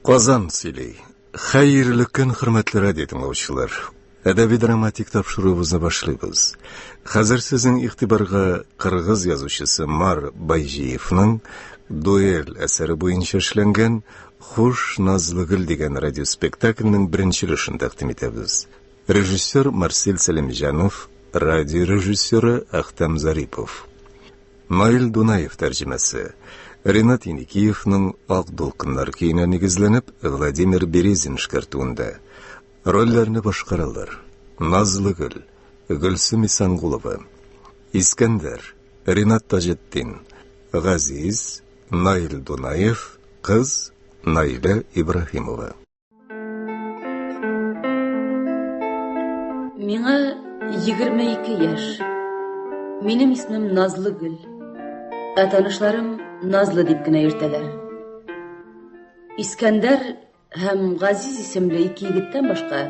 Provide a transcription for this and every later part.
Казан сөйли. Хәерле көн, хөрмәтле радио тыңлаучылар. Әдәби драматик тапшыруыбызны башлыйбыз. Хәзер сезнең игътибарга кыргыз язучысы Мар Байҗиевның Дуэль әсәре буенча эшләнгән Хуш Назлы гөл дигән радиоспектакльнең беренче өлешен тәкъдим итәбез. Режиссер Марсель Сәлимҗанов, радио режиссеры Әхтәм Зарипов. Наил Дунаев тәрҗемәсе. Ренат Еникиевның Ак дулкыннар көенә нигезләнеп, Владимир Березин эшкәртүендә. Рольләрне башкаралар: Назлы Гөл, Гөлсем Исәнгулова, Искәндәр, Ренат Таҗетдин, Газиз, Наил Дунаев, кыз, Наилә Ибраһимова. Миңа 22 яшь. Минем исемем Назлы Гөл. Ә танышларым Назлы дип кенә йөртәләр. Искәндәр һәм Газиз исемле ике егеттән башка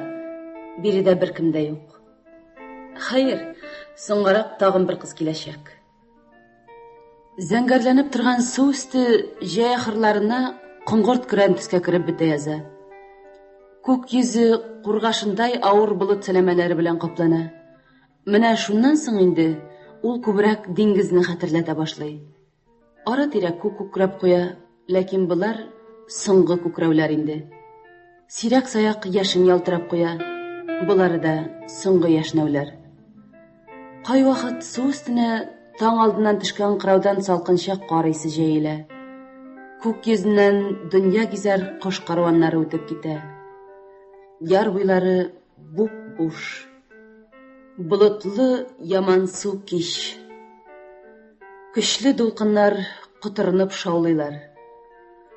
биредә беркем дә юк. Хәер, соңгарак тагын бер кыз киләчәк. Зәңгәрләнеп торган су өсте җәй ахырларына коңгырт көрән төскә кереп бетә яза. Күк йөзе кургашындай авыр болыт сәләмәләре белән каплана. Менә шуннан соң инде ул күбрәк диңгезне хәтерләтә башлый. Ара-тирә күк күкрәп куя, ләкин болар соңгы күкрәүләр инде. Сирәк-саяк яшен ялтырап куя, болары да соңгы яшьнәүләр. Кайвакыт су өстенә таң алдыннан төшкән кыраудан салкынча кар исе җәелә. Күк йөзеннән дөнья гизәр кош каруаннары үтеп китә. Яр буйлары буп-буш. Болытлы ямансу кич. Көчле дулкыннар котырынып шаулыйлар.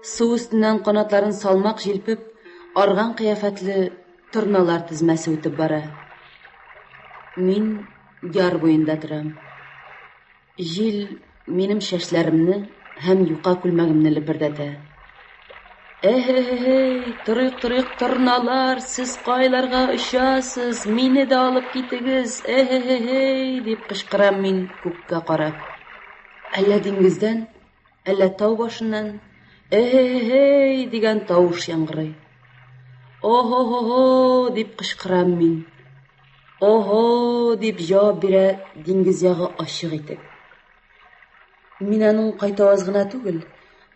Су өстеннән канатларын салмак җилпеп, арган кыяфәтле Торналар тезмәсе үтеп бара. Мин яр буенда торам. Җил минем чәчләремне һәм юка күлмәгемне лепердәтә. Эһ-эһ-эй, торыйк, торыйк, торналар, сез кайларга очасыз, мине дә алып китегез, эһ-эһ-эй, дип кычкырам мин күккә карап. Әллә диңгездән, Әллә тау башыннан «Эһ-һей!» дигән тавыш яңгырый. «Оһо-һо-һо!» дип кычкырам мин. «Оһо!» дип җавап бирә диңгез ягы ачык итеп. Мин аның кайтаваз гына түгел,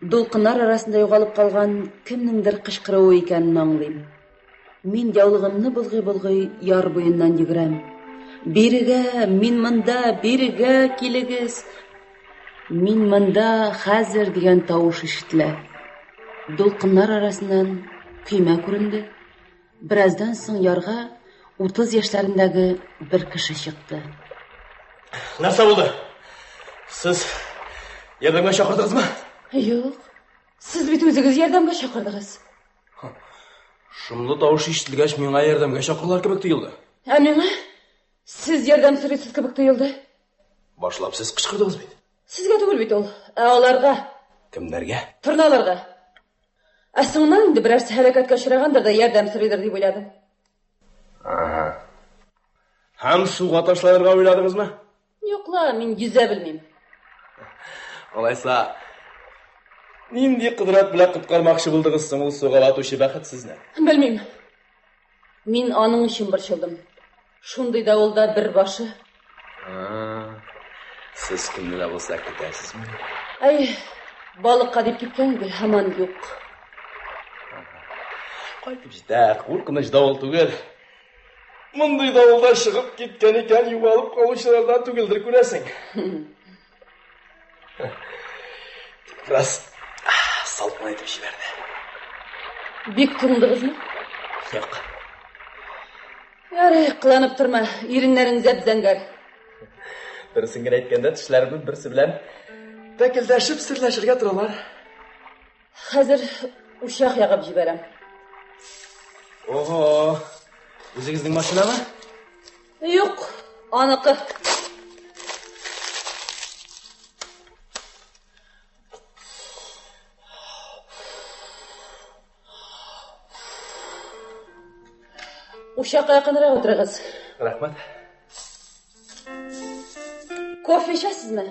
дулкыннар арасында югалып калган кемнеңдер кычкыруы икәнен аңлыйм. Мин яулыгымны болгый-болгый яр буеннан йөгерәм. Бирегә, мин монда, бирегә килегез! Мин монда хәзер дигән тавыш ишетелә. Дулкыннар арасыннан көймә күренде. Бераздан соң ярга 30 яшьләрендәге бер кеше чыкты. Нәрсә булды? Сез ярдәмгә чакырдыгызмы? Юк. Сез бит үзегез ярдәмгә чакырдыгыз. Шомлы тавыш ишетелгәч, миңа ярдәмгә чакырулар кебек тоелды. Ә миңа сез ярдәм сорыйсыз кебек тоелды. Башлап сез кычкырдыгыз бит. Сезгә түгел бит ул, ә аларга. Кемнәргә? Торналарга. Ә соңыннан инде берәрсе һәлакәткә очрагандыр да ярдәм сорыйдыр дип уйладым. Ага. Һәм суга ташланырга уйладыгызмы? Юк ла, мин йөзә белмим. Алайса, нинди кодрәт белән коткармакчы булдыгыз соң ул суга батучы бәхетсезне? Белмим. Мин аның өчен борчылдым. Шундый давылда бер башы. Сез кемне дә булса көтәсезме? Әй, балыкка дип киткән иде, һаман юк. Кайтып җитәр, куркыныч давыл түгел. Мондый давылда чыгып киткән икән, югалып калучылардан түгелдер, күрәсең. Тик бераз салкын итеп җибәрде. Бик туңдыгызмы? Юк. Ярый, кыланып торма, иреннәрең зәп-зәңгәр. Дөресен генә әйткәндә, тешләремнең берсе белән тәкелдәшеп серләшергә торалар. Хәзер учак ягып җибәрәм. Ого! Үзегезнең машинамы? Юк, аныкы. Учакка якынрак утырыгыз. Рәхмәт. Кофе эчәсезме?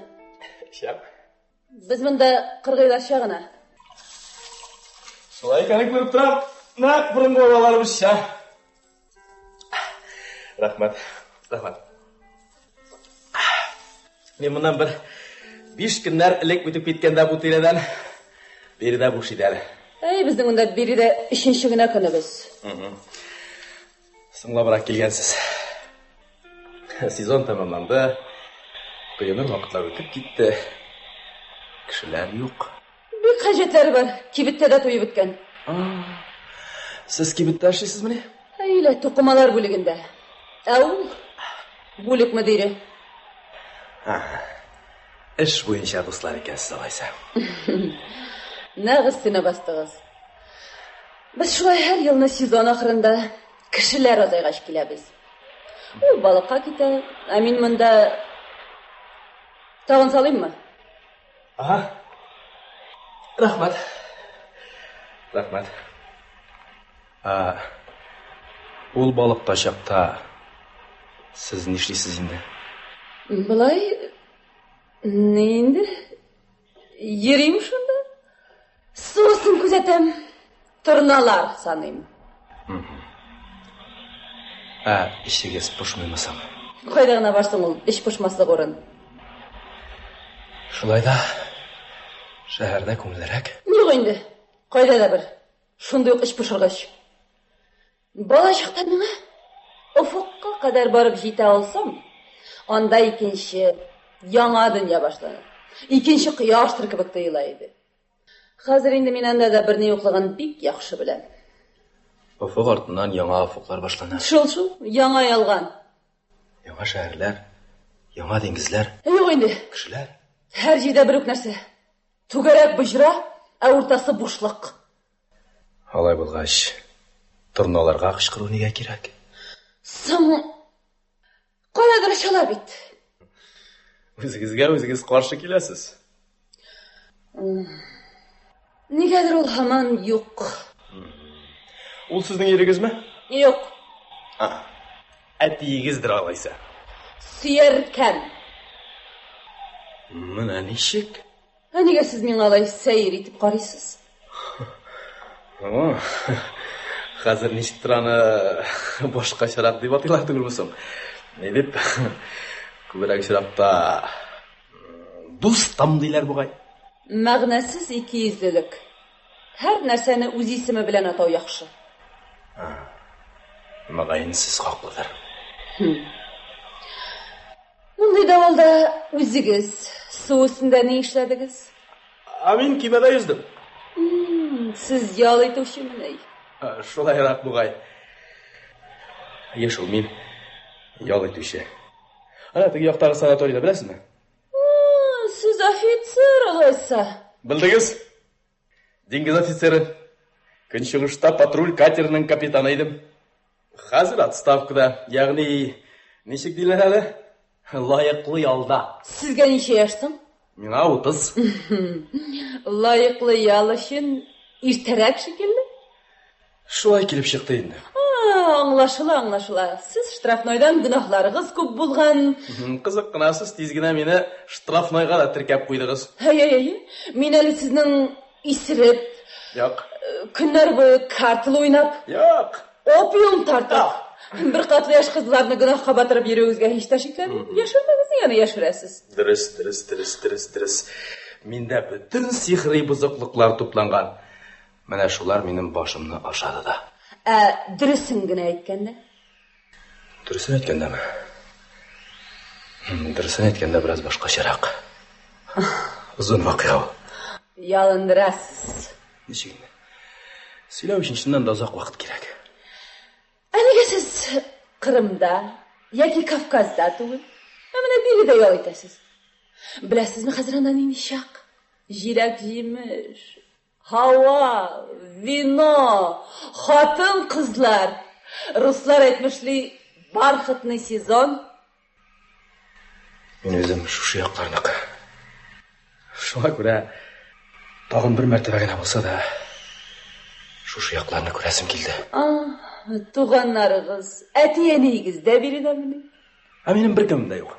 Эчәм. Без монда кыргыйларча гына. Шулай икәнен күреп торам. Нәкъ борынгы бабаларыбызча. Рәхмәт. Рәхмәт. Мин моннан бер 5 көннәр элек үтеп киткәндә бу тирәдән биредә буш иде әле. Әй, безнең монда биредә өченче генә көнебез. Соңлабрак килгәнсез. Сезон тәмамланды. Коеныр вакытлар үтеп китте. Кешеләр юк. Бик хаҗәтләре бар. Кибеттә дә туеп беткән. Сез кибеттә эшлисезмени? Әй лә, тукымалар бүлегендә. Ә ул бүлек мөдире. Эш буенча дуслар икәнсез алайса. Нәкъ өстенә бастыгыз. Без шулай һәр елны сезон ахырында кешеләр азайгач киләбез. Ул балыкка китә, ә мин монда. Тагын салыйммы? Ага. Рәхмәт. Рәхмәт. Ә, ул балыкта чакта сез нишлисез инде? Болай ни инде? Йөрим шунда. Сусын күзәтәм. Торналар саныйм. Ә эчегез пошмыймы соң? Кайда гына барсың ул эч пошмаслык урын. Шулай да шәһәрдә күңеллерәк. Юк инде. Кайда да бер. Шундый ук эч пошыргыч. Бала чакта миңа офыкка кадәр барып җитә алсам, анда икенче яңа дөнья башлана. Икенче кояштыр кебек тоела иде. Хәзер инде мин анда да берни юклыгын бик яхшы беләм. Офык артыннан яңа офыклар башлана. Шул-шул, яңа ялган. Яңа шәһәрләр, яңа диңгезләр, Юк инде. кешеләр. Һәр җирдә бер үк нәрсә. Түгәрәк боҗра, ә уртасы бушлык. Алай булгач, торналарга кычкыру нигә кирәк? Соң каядыр очалар бит. Үзегезгә үзегез каршы киләсез. Нигәдер ул һаман юк. Ул сезнең ирегезме? Юк. Әтиегездер алайса. Сөяркәм. Менә ничек? Ә нигә сез миңа алай сәер итеп карыйсыз? О, хәзер ничектер аны башкачарак дип атыйлар түгелме соң? Ни дип? Күбрәк очракта дустым диләр бугай. Мәгънәсез икейөзлелек. Һәр нәрсәне үз исеме белән атау яхшы. Мөгаен сез хаклыдыр. Мондый давылда үзегез су өстендә ни эшләдегез? Ә мин көймәдә йөздем. Сез ял итүчемени? Шулайрак бугай. Әйе шул, мин ял итүче. Әнә теге яктагы санаторийда беләсезме? Сез офицер алайса. Белдегез? Диңгез офицеры. Көнчыгышта патруль катерының капитаны идем. Хәзер отставкада, ягъни ничек диләр әле? Лаеклы ялда. Сезгә ничә яшь соң? Миңа 30. Лаеклы ял өчен иртәрәк шикелле. Шулай килеп чыкты инде. Аңлашыла, аңлашыла. Сез штрафнойдан гөнаһларыгыз күп булган. Кызык кына, сез тиз генә мине штрафнойга да теркәп куйдыгыз. Әй, әй, әй. Мин әле сезнең исереп, Юк. көннәр буе картал уйнап, Юк. опиум тартып, бер катлы яшь кызларны гөнаһка батырып йөрүегезгә һич тә шикләнмим. Яшермәгез, нигә аны яшерәсез? Дөрес, дөрес, дөрес, дөрес, дөрес. Миндә бөтен сихри бозыклыклар тупланган. Менә шулар минем башымны ашады да. Ә дөресен генә әйткәндә? Дөресен әйткәндәме? Дөресен әйткәндә бераз башкачарак. Озын вакыйга ул. Ялындырасыз. Ничек инде? Сөйләү өчен чыннан да озак вакыт кирәк. Ә нигә сез Кырымда яки Кавказда түгел? Ә менә биредә ял итәсез. Беләсезме, хәзер анда нинди чак? Җиләк-җимеш, һава, вино, хатын-кызлар. Руслар әйтмешли, бархатный сезон. Мин үзем шушы якларныкы. Шуңа күрә тагын бер мәртәбә генә булса да шушы якларны күрәсем килде. Туганнарыгыз, әти-әниегез дә биредәмени? Ә минем беркемем дә юк.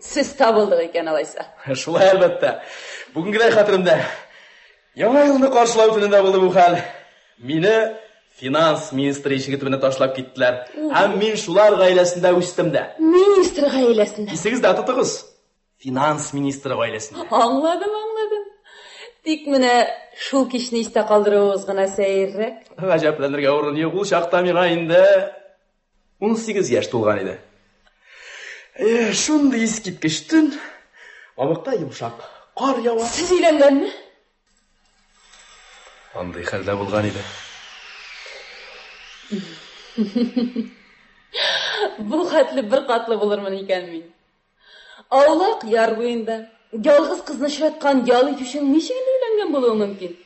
Сез табылдык икән алайса. Шулай әлбәттә. Бүгенгедәй хәтеремдә. Яңа елны каршылау төнендә булды бу хәл. Мине финанс министры ишеге төбенә ташлап киттеләр. Һәм мин шулар гаиләсендә үстем дә. Министр гаиләсендә. Исегездә тотыгыз. Финанс министры гаиләсендә. Аңладым, аңладым. Тик менә шул кичне истә калдыруыгыз гына сәеррәк. Гаҗәпләнергә урын юк. Ул чакта миңа инде 18 яшь тулган иде. Э, шундый искиткеч төн. Мамыкта йомшак кар ява. Сез өйләнгәнме? Андый хәлдә булган иде. Бу хәтле бер катлы булырмын икән мин. Аулак яр буенда ялгыз кызны очраткан ял итүченең ничек инде өйләнгән булуы мөмкин?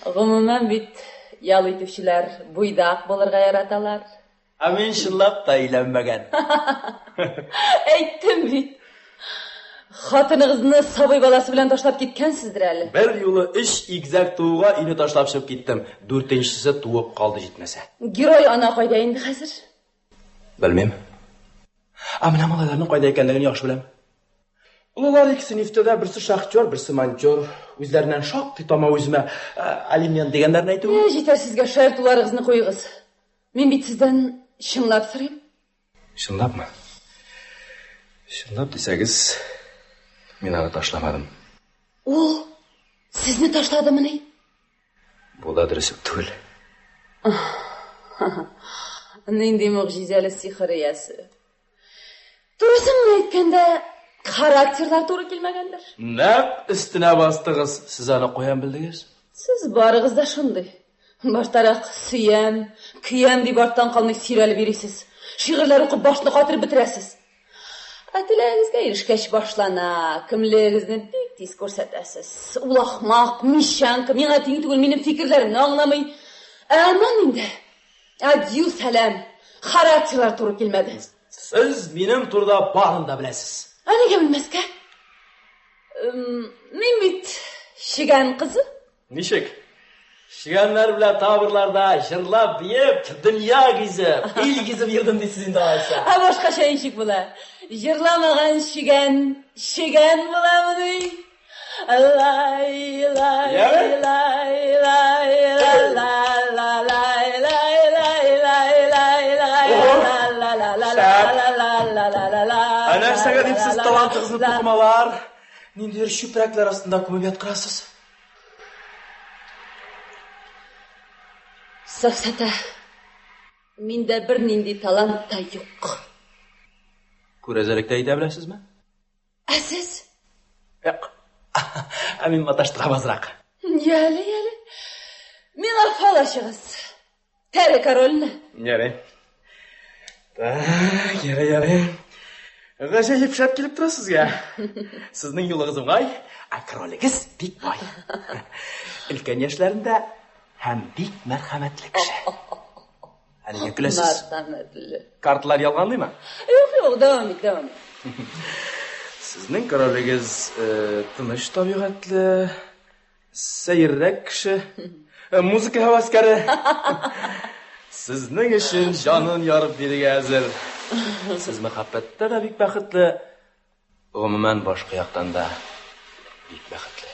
Гомумән бит ял итүчеләр буйдак булырга яраталар. Ә мин чынлап та өйләнмәгән. Әйттем бит. Хатыныгызны сабый баласы белән ташлап киткәнсездер әле. Бер юлы өч игезәк тууга өйне ташлап чыгып киттем. Дүртенчесе туып калды җитмәсә. Герой ана кайда инде хәзер? Белмим. Ә менә малайларның кайда икәнлеген яхшы беләм. Олылар икесе нефтедә, берсе шахтер, берсе монтер. Үзләреннән шактый тама үземә алимент дигәннәрен әйтү. Э, җитәр сезгә, шаяртуларыгызны куегыз. Мин бит сездән чынлап сорыйм. Чынлапмы? Чынлап дисәгез, мин аны ташламадым. Ул сезне ташладымыни? Бу да дөрес үк түгел. Нинди могҗизәле сихер иясе. Турысын гына әйткәндә, характерлар туры килмәгәндер. Нәкъ өстенә бастыгыз. Сез аны каян белдегез? Сез барыгыз да шундый. Баштарак сөям, көям дип арттан калмый сөйрәлеп йөрисез. Шигырьләр укып башны катырып бетерәсез. Ә теләгегезгә ирешкәч башлана, кемлегегезне бик тиз күрсәтәсез. Ул ахмак, мещанка, миңа тиң түгел, минем фикерләремне аңламый. Ә аннан инде адью сәлам, характерлар туры килмәде. Сез минем турыда барын да беләсез. Ә нигә белмәскә? Мин бит чегән кызы. Ничек? Чегәннәр белән таборларда җырлап, биеп, дөнья гизеп, ил гизеп йөрдем дисез инде алайса. Ә башкача ничек була? Җырламаган чегән, чегән буламыни? Лай, лай, лай, лай, ла, ла, лай, лай, лай, лай, лай, лай, ла, ла, ла, ла, ла, ла, ла, ла, ла, ла. Ә нәрсәгә дип сез талантыгызны тукымалар, ниндидер чүпрәкләр астында күмеп яткырасыз? Сафсата, миндә бернинди талант та юк. Күрәзәлек тә әйтә беләсезме? Ә сез? Юк. Ә мин маташтырам азрак. Яле, яле. Миңа фал ачыгыз. Тәре корольне. Ярый. Так, ярый, ярый. Гаҗәеп шәп килеп тора сезгә. Сезнең юлыгыз уңай, ә королегез бик бай. Өлкән яшьләрендә һәм бик мәрхәмәтле кеше. Ә нигә көләсез? Мәрхәмәтле. Карталар ялганлыймы? Юк, юк, дәвам ит, дәвам ит. Сезнең королегез э, тыныч табигатьле, Сәеррәк кеше. Э, музыка һәвәскәре. Сезнең өчен җанын ярып бирергә әзер. Сез мәхәббәттә дә бик бәхетле. Гомумән, башка яктан да бик бәхетле.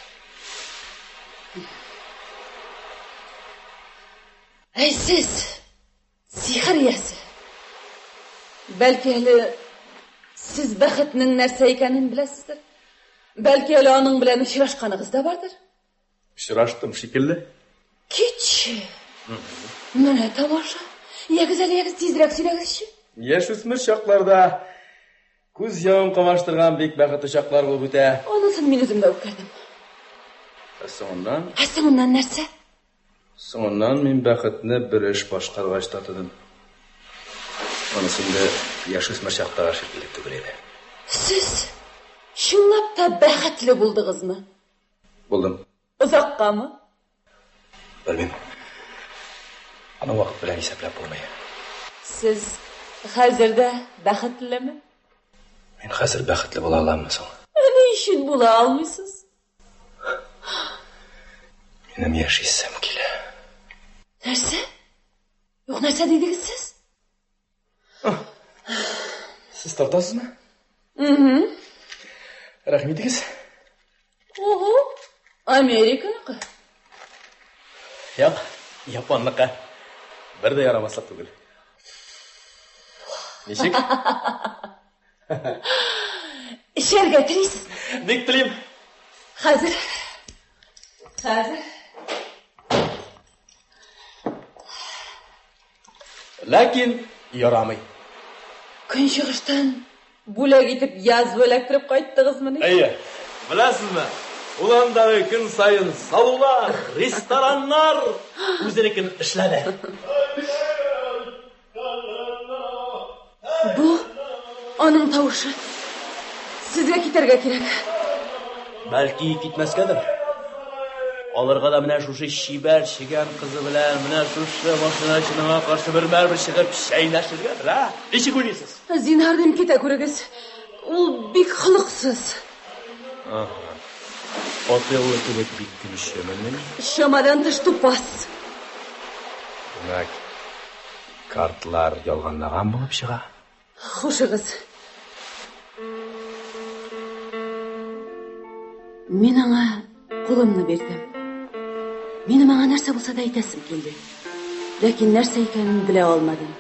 Әй сез, сихер иясе. Бәлки әле сез бәхетнең нәрсә икәнен беләсездер. Бәлки әле аның белән очрашканыгыз да бардыр. Очраштым шикелле. Китче. Менә тамаша. Ягез әле, ягез, тизрәк сөйләгезче. Яшүсмер чакларда күз явын камаштырган бик бәхетле чаклар булып үтә. Анысын мин үзем дә үткәрдем. Ә соңыннан? Ә соңыннан нәрсә? Соңыннан мин бәхетне бер эш башкаргач татыдым. Анысы инде яшүсмер чактагы шикелле түгел иде. Сез чынлап та бәхетле булдыгызмы? Булдым. Озаккамы? Белмим. Аны вакыт белән исәпләп булмый. Сез хәзер дә бәхетлеме? Мин хәзер бәхетле була аламмы соң? Ә ни өчен була алмыйсыз? Минем яшисем килә. Нәрсә? Юк, нәрсә дидегез сез? Сез тартасызмы? Угу. Рәхим итегез. Ого, Американыкы. Юк, японныкы. Бер дә ярамаслык түгел. Ничек? Эчәргә телисезме? Бик телим. Хәзер. Хәзер. Ләкин ярамый. Көнчыгыштан бүләк итеп язва эләктереп кайттыгызмыни? Әйе. Беләсезме, ул андагы көн саен салулар, рестораннар үзенекен эшләде. Бу аның тавышы. Сезгә китәргә кирәк. Бәлки китмәскәдер. Алырга да менә шушы чибәр чегән кызы белән менә шушы машиначының каршы бер-бер чыгып чәйләшергәдер, ә? Ничек уйлыйсыз? Зинһар дим, китә күрегез. Ул бик холыксыз. Ага. Отелло кебек бик көнчемени? Чамадан тыш тупас. Димәк, картлар ялганлаган булып чыга. Хушыгыз. Мин аңа кулымны бирдем. Минем аңа нәрсә булса да әйтәсем килде. Ләкин нәрсә икәнен белә алмадым.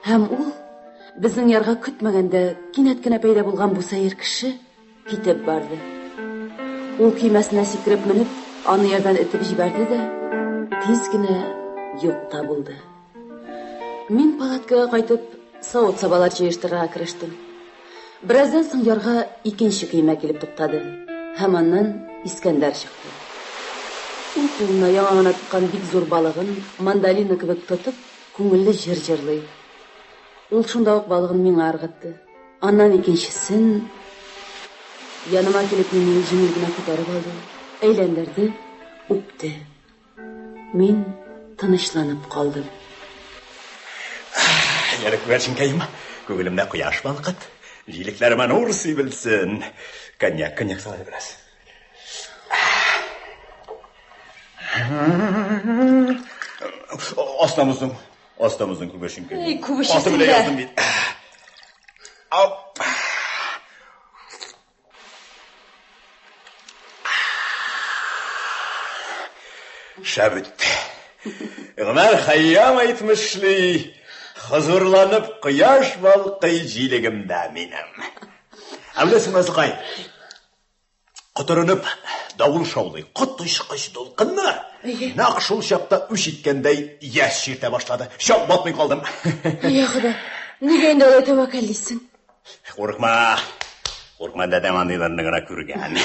Һәм ул безнең ярга көтмәгәндә кинәт кенә пәйда булган бу сәер кеше китеп барды. Ул көймәсенә сикереп менеп, аны ярдан этеп җибәрде дә, тиз генә юк та булды. Мин палаткага кайтып, савыт-сабалар җыештырырга керештем. Бераздан соң ярга икенче көймә килеп туктады һәм аннан Искәндәр чыкты. Ул кулына яңа гына тоткан бик зур балыгын мандолина кебек тотып, күңелле җыр җырлый. Ул шунда ук балыгын миңа ыргытты. Аннан икенчесен яныма килеп мине җиңел генә күтәреп алды, әйләндерде, үпте. Мин тынычланып калдым. Әле күгәрченкәем, күңелемдә кояш балкыт, җилекләремә нур сибелсен. Коньяк, коньяк сал әле бераз. Астамыздың, астамыздың күгәрченкәем. Эй, күп эчәсең Аты белән дә. яздым бит. Ау. Шәп үтте. Гомәр Хәйям әйтмешли, хозурланып кояш балкый җилегемдә минем. Ә беләсеңме, Асылкай, котырынып давыл шаулый, коточкыч дулкыннар. Нәкъ шул чакта үч иткәндәй яшь чиртә башлады. Чак батмый калдым. Я Хода, нигә инде алай тәвәккәллисең? Куркма. Куркма, дәдәм андыйларны гына күргән.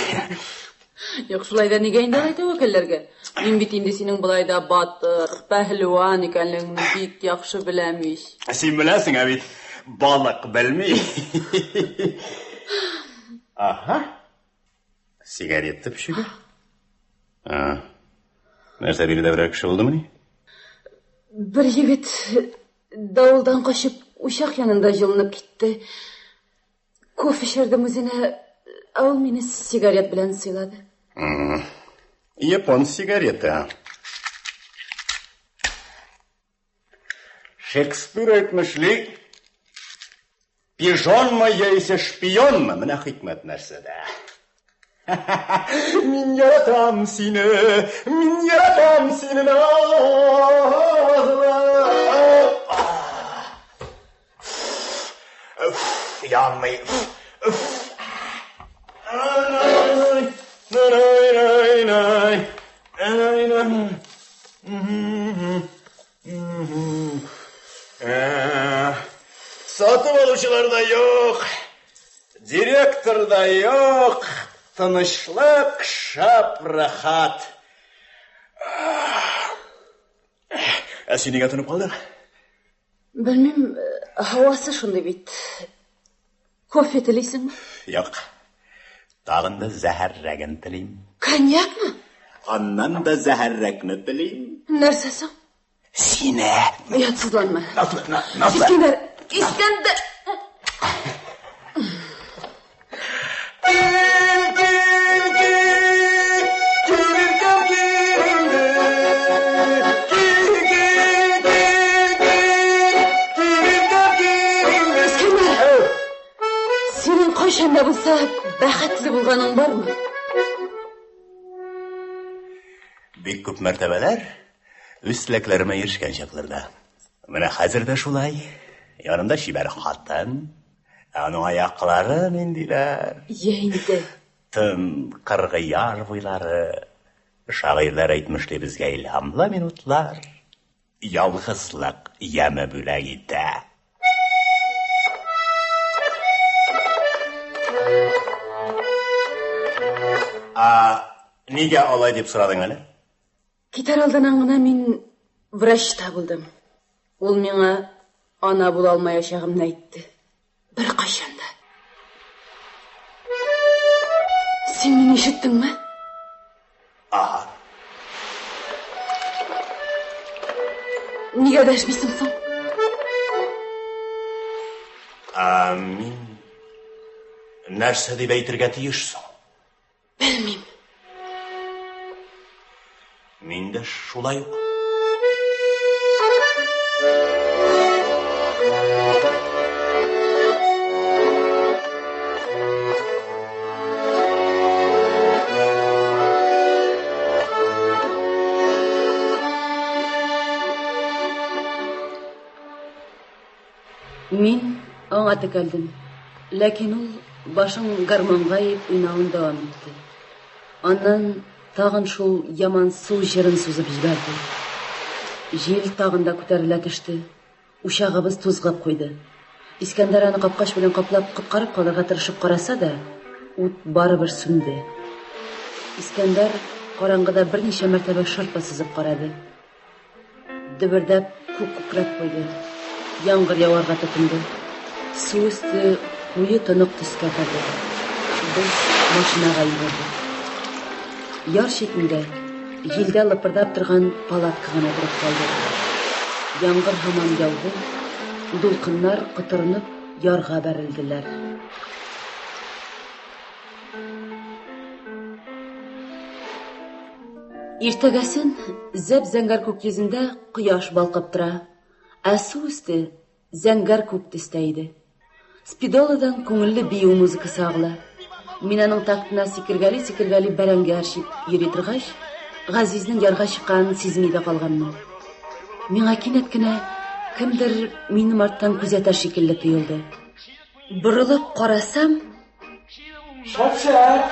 Юк, шулай да нигә инде алай тәвәккәлләргә? Мин бит инде синең болай да батыр, пәһлеван икәнлегеңне бик яхшы беләм ич. Син беләсең, ә бит балык белми. Аһа. Сигарет төпчеге. А. Нәрсә биредә берәр кеше булдымыни? Бер егет давылдан качып учак янында җылынып китте. Кофе эчердем үзенә, ә ул мине сигарет белән сыйлады. Япон сигареты. Шекспир әйтмешли, пижонмы яисә шпионмы? Менә хикмәт нәрсәдә. Мин яратам сине, мин яратам сине, назлы. Өф, янмый. Өф. Най, най, най, най. Най, най. Сатып алучылар да юк, директор да юк, тынычлык, шәп, рәхәт. Ә син нигә тынып калдың? Белмим, һавасы шундый бит. Кофе телисеңме? Юк. Тагын да зәһәррәген телим. Коньякмы? Аннан да зәһәррәкне телим. Нәрсә соң? Сине. Оятсызланма. Назлы, Назлы. Искәндәр, Искәндәр. Кил, кил, кил, килеркәм килде. Кил, кил, кил, кил, килеркәм килде. Искәндәр. Синең кайчан да булса бәхетле булганың бармы? Бик күп мәртәбәләр. Үз теләкләремә ирешкән чакларда. Менә хәзер дә шулай. Янымда чибәр хатын. Ә аның аяклары ниндиләр? Йә инде. Тын кыргый яр буйлары. Шагыйрьләр әйтмешли безгә илһамлы минутлар. Ялгызлык яме бүләк итә. А нигә алай дип сорадың әле? Китәр алдыннан гына мин врачта булдым. Ул миңа ана була алмаячагымны әйтте. Беркайчан да. Син мине ишеттеңме? Ага. Нигә дәшмисең соң? Ә мин нәрсә дип әйтергә тиеш соң? Белмим. Мин дә шулай ук. Мин аңа текәлдем. Ләкин ул башын гармонга иеп уйнавын дәвам итте. Аннан тагын шул яман су җырын сузып җибәрде. Җил тагын да күтәрелә төште. Учагыбыз тузгып куйды. Искәндәр аны капкач белән каплап коткарып калырга тырышып караса да, ут барыбер сүнде. Искәндәр караңгыда берничә мәртәбә шырпы сызып карады. Дөбердәп күк күкрәп куйды. Яңгыр яварга тотынды. Су өсте куе тонык төскә керде. Без машинага йөгердек. Яр читендә җилдә лыпырдап торган палатка гына торып калды. Яңгыр һаман яуды. Дулкыннар котырынып ярга бәрелделәр. Иртәгәсен зәп-зәңгәр күк йөзендә кояш балкып тора, ә су өсте зәңгәр күк төстә иде. Спидоладан күңелле бию музыкасы агыла. Мин аның тактына сикергәли-сикергәли бәрәңге әрчеп йөри торгач, Газизнең ярга чыкканын сизми дә калганмын. Миңа кинәт кенә кемдер минем арттан күзәтә шикелле тоелды. Борылып карасам, Шәп-шәп!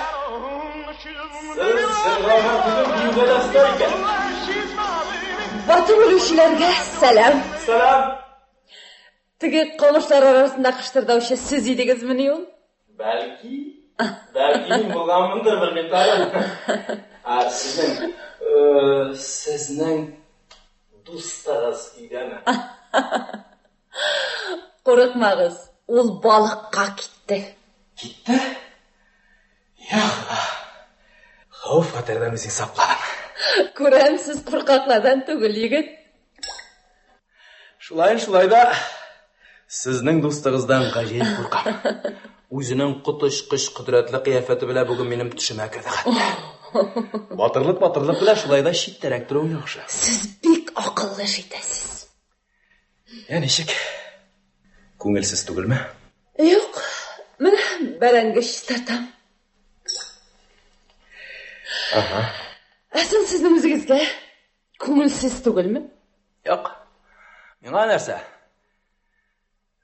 Сез җырга гына түгел, биюгә дә оста икән. Батып үлүчеләргә сәлам. Сәлам! Теге камышлар арасында кыштырдаучы сез идегезмени ул? Бәлки, бәлки мин булганмындыр, белмим тагын. Ә сезнең, э, сезнең дустыгыз өйдәме? Курыкмагыз, ул балыкка китте. Китте? Я Хода. Хәвеф-хәтәрдән үзең сакладың. Күрәм, сез куркаклардан түгел, егет. Шулай, шулай да сезнең дустыгыздан гаҗәеп куркам. Үзенең коточкыч кодрәтле кыяфәте белән бүген минем төшемә керде хәтта. Батырлык батырлык белән шулай да читтәрәк торуың яхшы. Сез бик акыллы эш итәсез. Ә ничек? Күңелсез түгелме? Юк, менә бәрәңге чистартам. Ага. Ә соң сезнең үзегезгә күңелсез түгелме? Юк. Миңа нәрсә?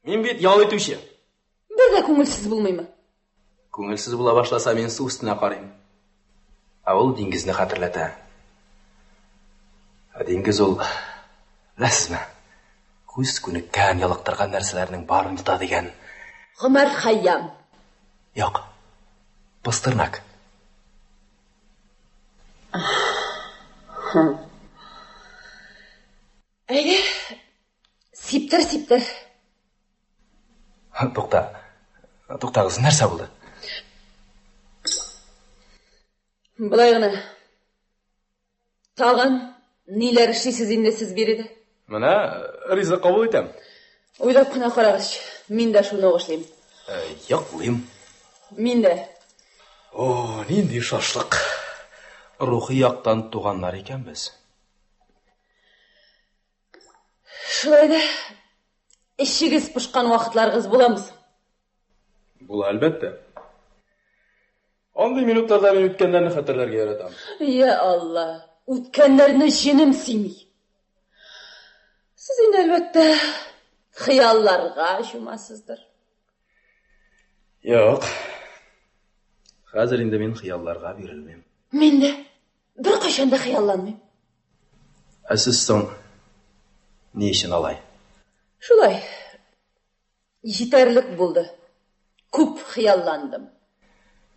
Мин бит ял итүче. Бер дә күңелсез булмыймы? Күңелсез була башласа, мин су өстенә карыйм. Ә ул диңгезне хәтерләтә. Ә диңгез ул, беләсезме, күз күнеккән, ялыктырган нәрсәләрнең барын тота дигән. Гомәр Хәйям. Юк. Пастернак. Әйдә, сиптер, сиптер. Тукта. Туктагыз, нәрсә булды? Болай гына. Тагын ниләр эшлисез инде сез биредә? Менә ризык кабул итәм. Уйлап кына карагыз, мин дә шуны ук эшлим. Э, йоклыйм. Мин дә. О, нинди шашлык. Рухи яктан туганнар икәнбез. Шулай да эчегез пошкан вакытларыгыз буламы соң? Була, әлбәттә. Андый минутларда мин үткәннәрне хәтерләргә яратам. Я Алла, үткәннәрне җенем сөйми. инде, әлбәттә, хыялларга чумасыздыр. Юк. Хәзер инде мин хыялларга бирелмим. Мин дә беркайчан да хыялланмыйм. Ә сез соң ни өчен алай? Шулай. Җитәрлек булды. Күп хыялландым.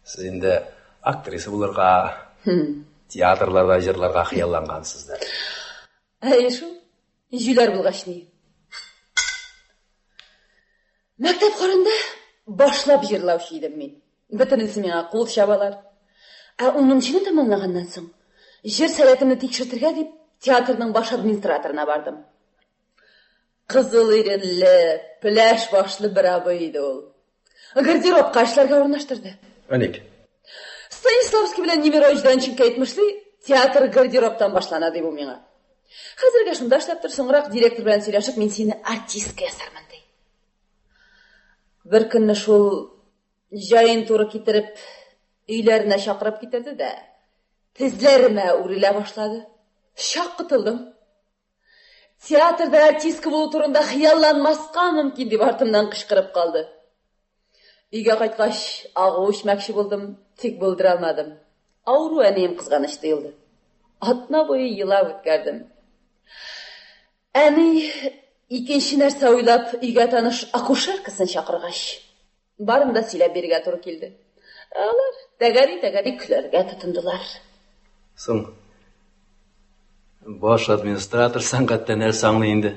Сез инде актриса булырга, театрларда җырларга хыяллангансыздыр. Әйе шул. Җүләр булгач ни. Мәктәп хорында башлап җырлаучы идем мин. Бөтенесе миңа кул чабалар. Ә унынчыны тәмамлаганнан соң, җыр сәләтемне тикшертергә дип, театрның баш администраторына бардым. Кызыл иренле, пеләш башлы бер абый иде ул. Гардеробка эшләргә урнаштырды. Ә ник? Станиславский белән Немирович Данченко әйтмешли, театр гардеробтан башлана, ди бу миңа. Хәзергә шунда эшләп тор, соңрак директор белән сөйләшеп, мин сине артистка ясармын, ди. Бер көнне шул җаен туры китереп, өйләренә чакырып китерде дә, тезләремә үрелә башлады. Чак котылдым. Театрда артистка булу турында хыялланмаска мөмкин, дип артымнан кычкырып калды. Өйгә кайткач, агу эчмәкче булдым, тик булдыра алмадым. Авыру әнием кызганыч тоелды. Атна буе елап үткәрдем. Әни икенче нәрсә уйлап, өйгә таныш акушеркасын чакыргач, барын да сөйләп бирергә туры килде. Алар тәгәри-тәгәри көләргә тотындылар. Соң, баш администратор сәнгатьтә нәрсә аңлый инде?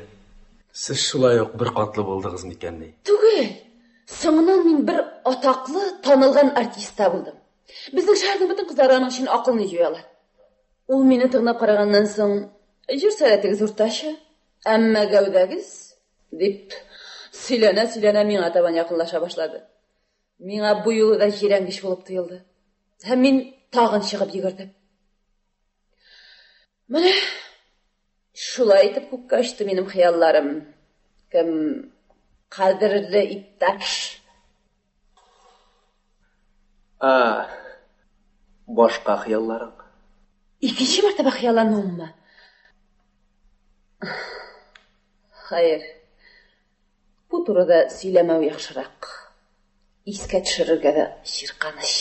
Сез шулай ук бер катлы булдыгыз микәнни? Түгел. Соңыннан мин бер атаклы, танылган артист та булдым. Безнең шәһәрнең бөтен кызлары аның өчен акылны җуялар. Ул мине тыңлап караганнан соң, җыр сәләтегез уртача, әмма гәүдәгез, дип сөйләнә-сөйләнә миңа табан якынлаша башлады. Миңа бу юлы да җирәнгеч булып тоелды. Һәм мин тагын чыгып йөгердем. Менә шулай итеп күккә очты минем хыялларым. Кем кадерле иптәш. Ә, башка хыялларың? Икенче мәртәбә хыяллануыммы? Хәер, бу турыда сөйләмәү яхшырак. Искә төшерергә дә чирканыч.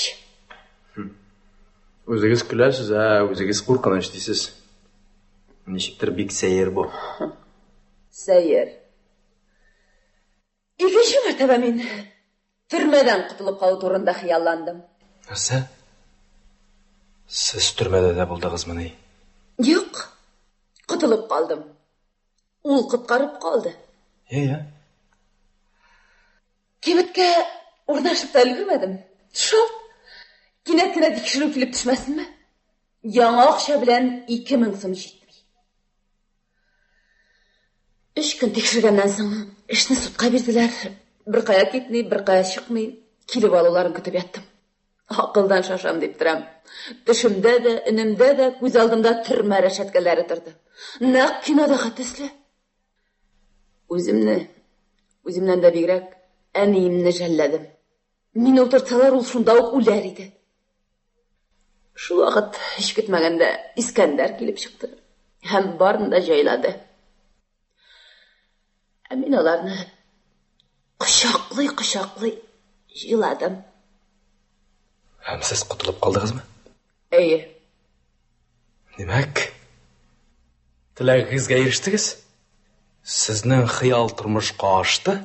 Үзегез көләсез, ә үзегез куркыныч дисез. Ничектер бик сәер бу. Сәер. Икенче мәртәбә мин төрмәдән котылып калу турында хыялландым. Нәрсә? Сез төрмәдә дә булдыгызмыни? Юк, котылып калдым. Ул коткарып калды. Иә, иә. Кибеткә урнашып та өлгермәдем. Шалт! Кинәт кенә тикшерү килеп төшмәсенме? Яңа акча белән 2000 сум җитми. Өч көн тикшергәннән соң эшне судка бирделәр. Беркая китми, беркая чыкмый, килеп алуларын көтеп яттым. Акылдан шашам дип торам. Төшемдә дә, өнемдә дә күз алдымда төрмә рәшәткәләре торды. Нәкъ кинодагы төсле. Үземне, үземнән дә бигрәк, әниемне жәлләдем. Мине утыртсалар, ул шунда ук үләр иде. Шул вакыт һич көтмәгәндә Искәндәр килеп чыкты һәм барын да җайлады. Ә мин аларны кочаклый-кочаклый җыладым. Һәм сез котылып калдыгызмы? Әйе. Димәк, теләгегезгә ирештегез? Сезнең хыял тормышка ашты?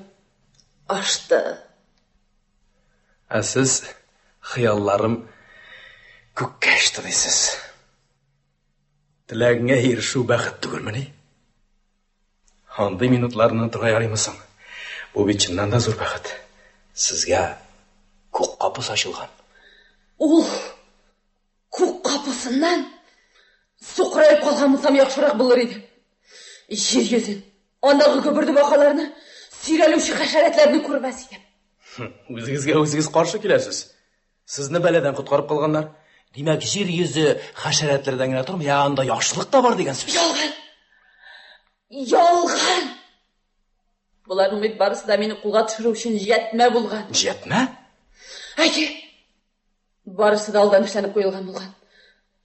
Ашты. Ә сез хыялларым күккә очты дисез. Теләгеңә ирешү бәхет түгелмени? Андый минутларны онытырга ярыймы соң? Бу бит чыннан да зур бәхет. Сезгә күк капусы ачылган. Ул күк капусыннан сукыраеп калган булсам яхшырак булыр иде. Җир йөзен, андагы гөберде бакаларны, сөйрәлүче хәшәрәтләрне күрмәс идем. Үзегезгә үзегез каршы киләсез. Сезне бәладән коткарып калганнар. Димәк, җир йөзе хәшәрәтләрдән генә тормый, ә анда яхшылык та бар дигән сүз. Ялган! Ялган! Боларның бит барысы да мине кулга төшерү өчен җәтмә булган. Җәтмә? Әйе. Барысы да алдан эшләнеп куелган булган.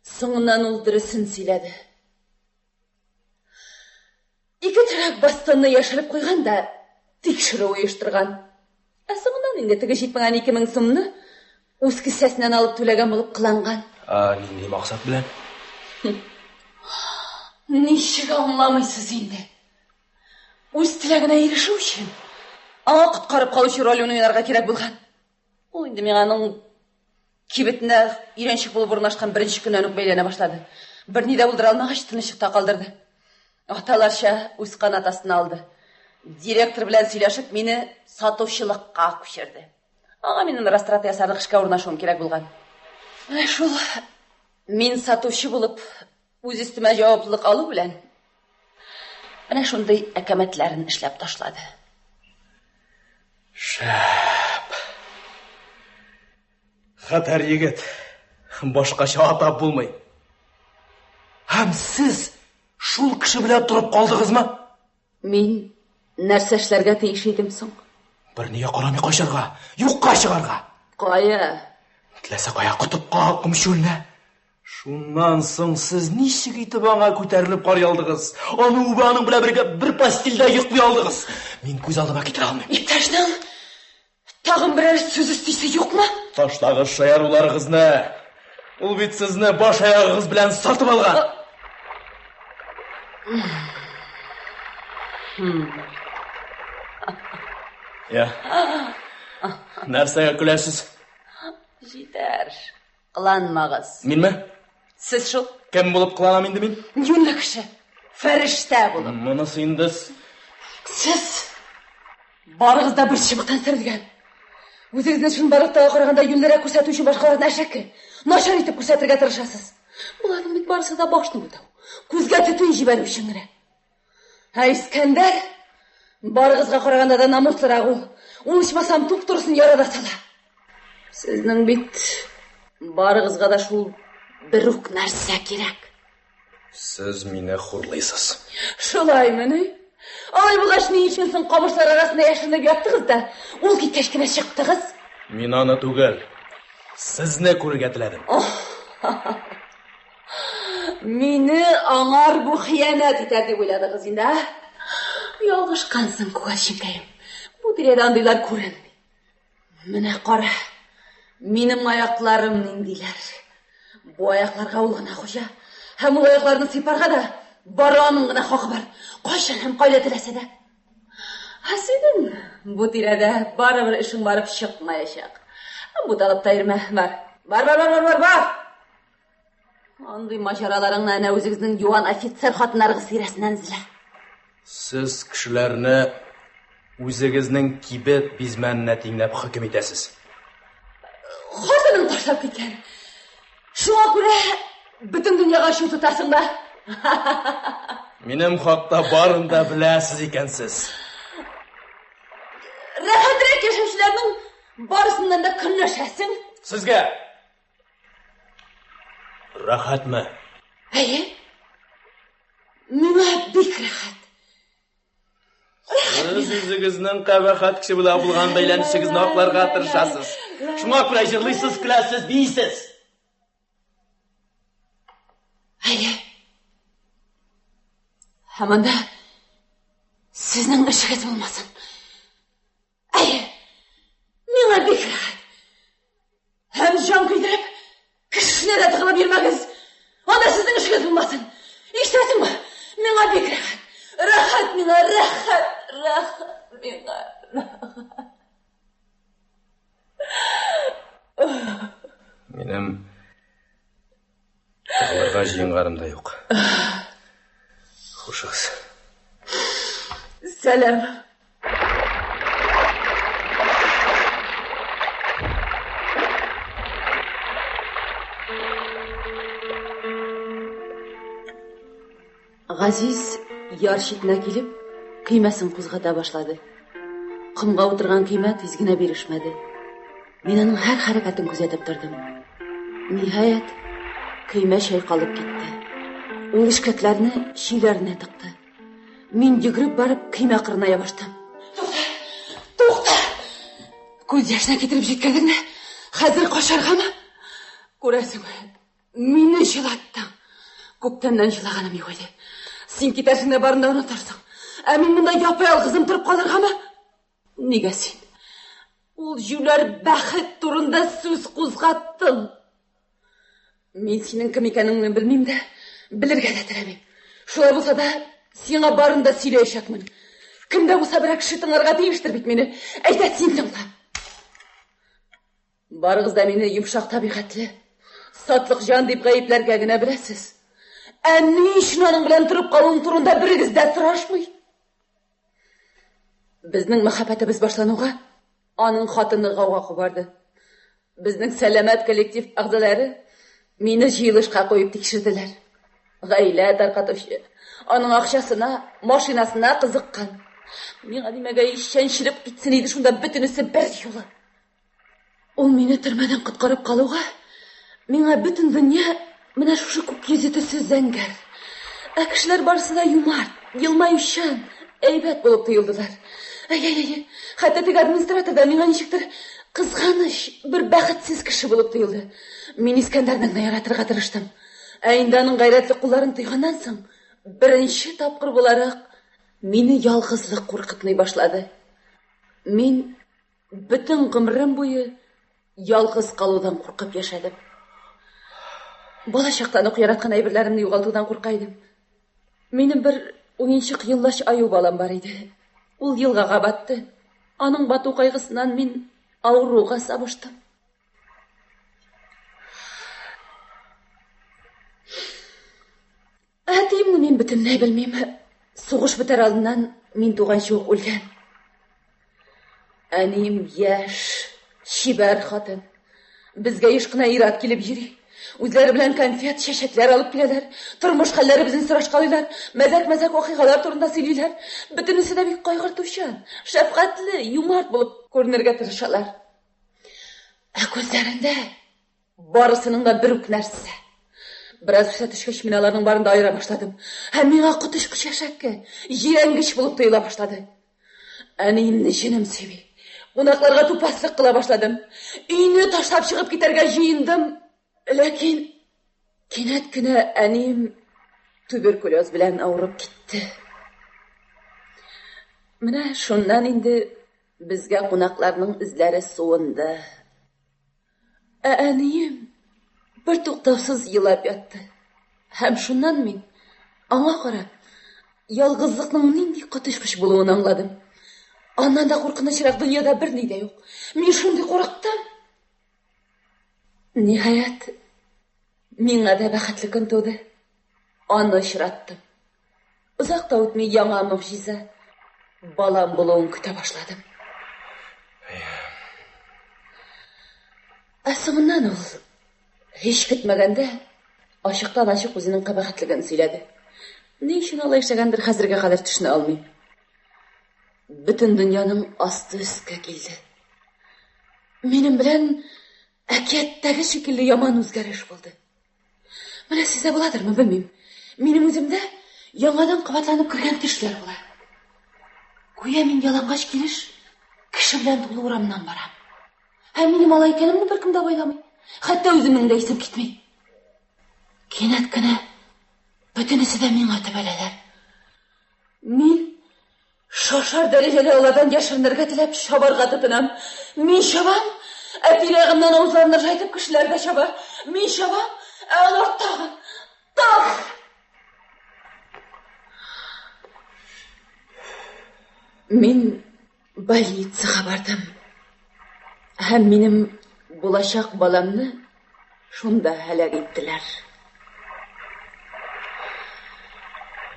Соңыннан ул дөресен сөйләде. Ике төрәк бастонны яшереп куйган да тикшерү оештырган. Ә соңыннан инде теге җитмәгән 2000 сумны үз кесәсеннән алып түләгән булып кыланган. Ә нинди максат белән? Ничек аңламыйсыз инде? Үз теләгенә ирешү өчен аңа коткарып калучы ролен уйнарга кирәк булган. Ул инде миңа аның кибетенә өйрәнчек булып урнашкан беренче көннән үк бәйләнә башлады. Берни дә булдыра алмагач, тынычлыкта калдырды. Аталарча үз канат астына алды. Директор белән сөйләшеп, мине сатучылыкка күчерде. Аңа минем растрата ясарлык эшкә урнашуым кирәк булган. Менә шул мин сатучы булып үз өстемә җаваплылык алу белән менә шундый әкәмәтләрен эшләп ташлады. Шәп. Хәтәр егет. Башкача атап булмый. Һәм сез шул кеше белән торып калдыгызмы? Мин нәрсә эшләргә тиеш идем соң? Бернигә карамый качарга, юкка чыгарга. Кая? Теләсә кая, котыпка, ком чүленә. Шуннан соң сез ничек итеп аңа күтәрелеп карый алдыгыз? Аны үбә аның белән бергә бер постельдә йоклый алдыгыз? Мин күз алдыма китерә алмыйм. Иптәшнең тагын берәр сүз өстисе юкмы? Ташлагыз шаяруларыгызны. Ул бит сезне баш аягыгыз белән сатып алган. Я. Нәрсәгә көләсез? Җитәр. Кыланмагыз. Минме? Сез шул. Кем булып кыланам инде мин? Юньле кеше. Фәрештә булып. Монысы инде Сез барыгыз да бер чыбыктан сөрелгән. Үзегезне чынбарлыктагы караганда юньлерәк күрсәтү өчен башкаларны әшәке, начар итеп күрсәтергә тырышасыз. Боларның бит барысы да башны бутау, күзгә төтен җибәрү өчен генә. Ә Искәндәр барыгызга караганда да намуслырак ул. Ул ичмасам туп-турысын ярада сала. Сезнең бит барыгызга да шул бер үк нәрсә кирәк. Сез мине хурлыйсыз. Шулаймыни? Алай булгач, ни өчен соң камышлар арасында яшеренеп яттыгыз да, ул киткәч кенә чыктыгыз? Мин аны түгел, сезне күрергә теләдем. Мине аңар бу хыянәт итәр дип уйладыгыз инде, ә? Ялгышкансың, күгәрченкәем. Бу тирәдә андыйлар күренми. Менә кара, минем аякларым ниндиләр. Бу аякларга ул гына хуҗа. Һәм ул аякларны сыйпарга да бары аның гына хакы бар. Кайчан һәм кайда теләсә дә. Ә синең бу тирәдә барыбер эшең барып чыкмаячак. Буталып та йөрмә, бар. Бар, бар, бар, бар, бар, бар. Андый маҗараларыңны әнә үзегезнең юан офицер хатыннарыгыз тирәсеннән эзлә. Сез кешеләрне үзегезнең кибет бизмәненә тиңләп хөкем итәсез. Хатының ташлап киткән. Шуңа күрә бөтен дөньяга ачу тотасың да. Минем хакта барын да беләсез икәнсез. Рәхәтрәк яшәүчеләрнең барысыннан да көнләшәсең. Сезгә рәхәтме? Әйе. Миңа бик рәхәт. Сез үзегезнең кабахәт кеше белән булган бәйләнешегезне акларга тырышасыз. Шуңа күрә җырлыйсыз, көләсез, биисез. Әйе. Һәм анда сезнең эшегез булмасын. Әйе, миңа бик рәхәт. Һәм җан көйдереп, кешесенә дә тыгылып йөрмәгез. Анда сезнең эшегез булмасын. Ишетәсеңме? Миңа бик рәхәт. Рәхәт миңа, рәхәт, рәхәт миңа, рәхәт. Минем тыгылырга җыенганым да юк. Хушыгыз. Сәлам. Газиз яр читенә килеп, көймәсен кузгата башлады. Комга утырган көймә тиз генә бирешмәде. Мин аның һәр хәрәкәтен күзәтеп тордым. Ниһаять, көймә чайкалып китте. Ул ишкәкләрне чөйләренә тыкты. Мин йөгереп барып көймә кырына ябыштым. Тукта! Тукта! Күз яшенә китереп җиткердеңме? Хәзер качаргамы? Күрәсеңме? Мине җылаттың. Күптәннән җылаганым юк иде. Син китәрсең дә барын да онытырсың. Ә мин монда япа-ялгызым торып калыргамы? Нигә син? Ул җүләр бәхет турында сүз кузгаттың. Мин синең кем икәнеңне белмим дә, белергә дә теләмим. Шулай булса да, сиңа барын да сөйләячәкмен. Кем дә булса берәр кеше тыңларга тиештер бит мине. Әйдә, син тыңла. Барыгыз да мине йомшак табигатьле, сатлык җан дип гаепләргә генә беләсез. Ә ни өчен аның белән торып калуым турында берегез дә сорашмый? Безнең мәхәббәтебез башлануга, аның хатыны гауга кубарды. Безнең сәламәт коллектив әгъзалары мине җыелышка куеп тикшерделәр. Гаилә таркатучы, аның акчасына, машинасына кызыккан. Миңа димәгәй чәнчелеп китсен иде шунда бөтенесе бер юлы. Ул мине төрмәдән коткарып калуга, миңа бөтен дөнья менә шушы күк йөзе төсле зәңгәр. Ә кешеләр барысы да юмарт, елмаючан, әйбәт булып тоелдылар. Әй-әй-әй, хәтта теге администратор да миңа ничектер кызганыч, бер бәхетсез кеше булып тоелды. Мин Искәндәрне генә яратырга тырыштым. Ә инде аның гайрәтле кулларын тойганнан соң, беренче тапкыр буларак, мине ялгызлык куркытмый башлады. Мин бөтен гомерем буе ялгыз калудан куркып яшәдем. Бала чактан ук яраткан әйберләремне югалтудан курка идем. Минем бер уенчык йонлач аю балам бар иде. Ул елгага батты. Аның бату кайгысыннан мин авыруга сабыштым. Әтиемне мин бөтенләй белмим. Сугыш бетәр алдыннан мин туганчы ук үлгән. Әнием яшь, чибәр хатын. Безгә еш кына ир-ат килеп йөри. Үзләре белән конфет, чәчәкләр алып киләләр. Тормыш хәлләребезне сорашкалыйлар. Мәзәк-мәзәк вакыйгалар турында сөйлиләр. Бөтенесе дә бик кайгыртучан, шәфкатьле, юмарт булып күренергә тырышалар. Ә күзләрендә Барысының да бер үк нәрсә. Бераз үсә төшкәч, мин аларның барын да аера башладым. Һәм миңа коточкыч әшәке, җирәнгеч булып тоела башлады. Әниемне җенем сөйми. Кунакларга тупаслык кыла башладым. Өйне ташлап чыгып китәргә җыендым. Ләкин кинәт кенә әнием туберкулез белән авырып китте. Менә шуннан инде безгә кунакларның эзләре суынды. Ә әнием бер туктаусыз елап ятты. Һәм шуннан мин, аңа карап, ялгызлыкның нинди коточкыч булуын аңладым. Аннан да куркынычрак дөньяда берни дә юк. Мин шундый курыктым. Ниһаять, миңа да бәхетле көн туды. Аны очраттым. Озак та үтми яңа могҗиза. Балам булуын көтә башладым. Ә соңыннан ул, һич көтмәгәндә, ачыктан-ачык үзенең кабахәтлеген сөйләде. Ни өчен алай эшләгәндер, хәзергә кадәр төшенә алмыйм. Бөтен дөньяның асты өскә килде. Минем белән әкияттәге шикелле яман үзгәреш булды. Менә сездә буладырмы, белмим. Минем үземдә яңадан кабатланып кергән төшләр була. Гүя мин ялангач килеш кеше белән тулы урамнан барам. Һәм минем алай икәнемне беркем дә абайламый. Хәтта үземнең дә исем китми. Кинәт кенә бөтенесе дә миңа төбәләләр. Мин Шашар дәрәҗәдә алардан яшеренергә теләп чабарга тотынам. Мин чабам, ә тирә-ягымнан авызларын ыржайтып кешеләр дә чаба. Мин чабам, ә алар тагын, тагын. Мин больницага бардым. Һәм минем булачак баламны шунда һәлак иттеләр.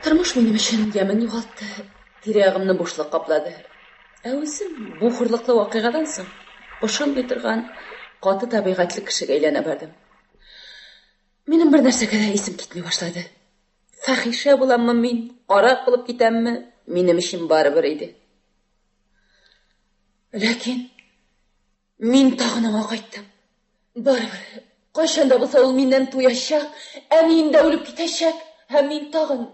Тормыш минем өчен ямен югалтты, тирә-ягымны бушлык каплады. Ә үзем бу хурлыклы вакыйгадан соң пошынмый торган каты табигатьле кешегә әйләнә бардым. Минем бер нәрсәгә дә исем китми башлады. Фәхишә буламмы мин, карак булып китәмме, минем өчен барыбер иде. Ләкин Мин тагын аңа кайттым. Барыбер, кайчан да булса ул миннән туячак, әнием дә үлеп китәчәк, һәм мин тагын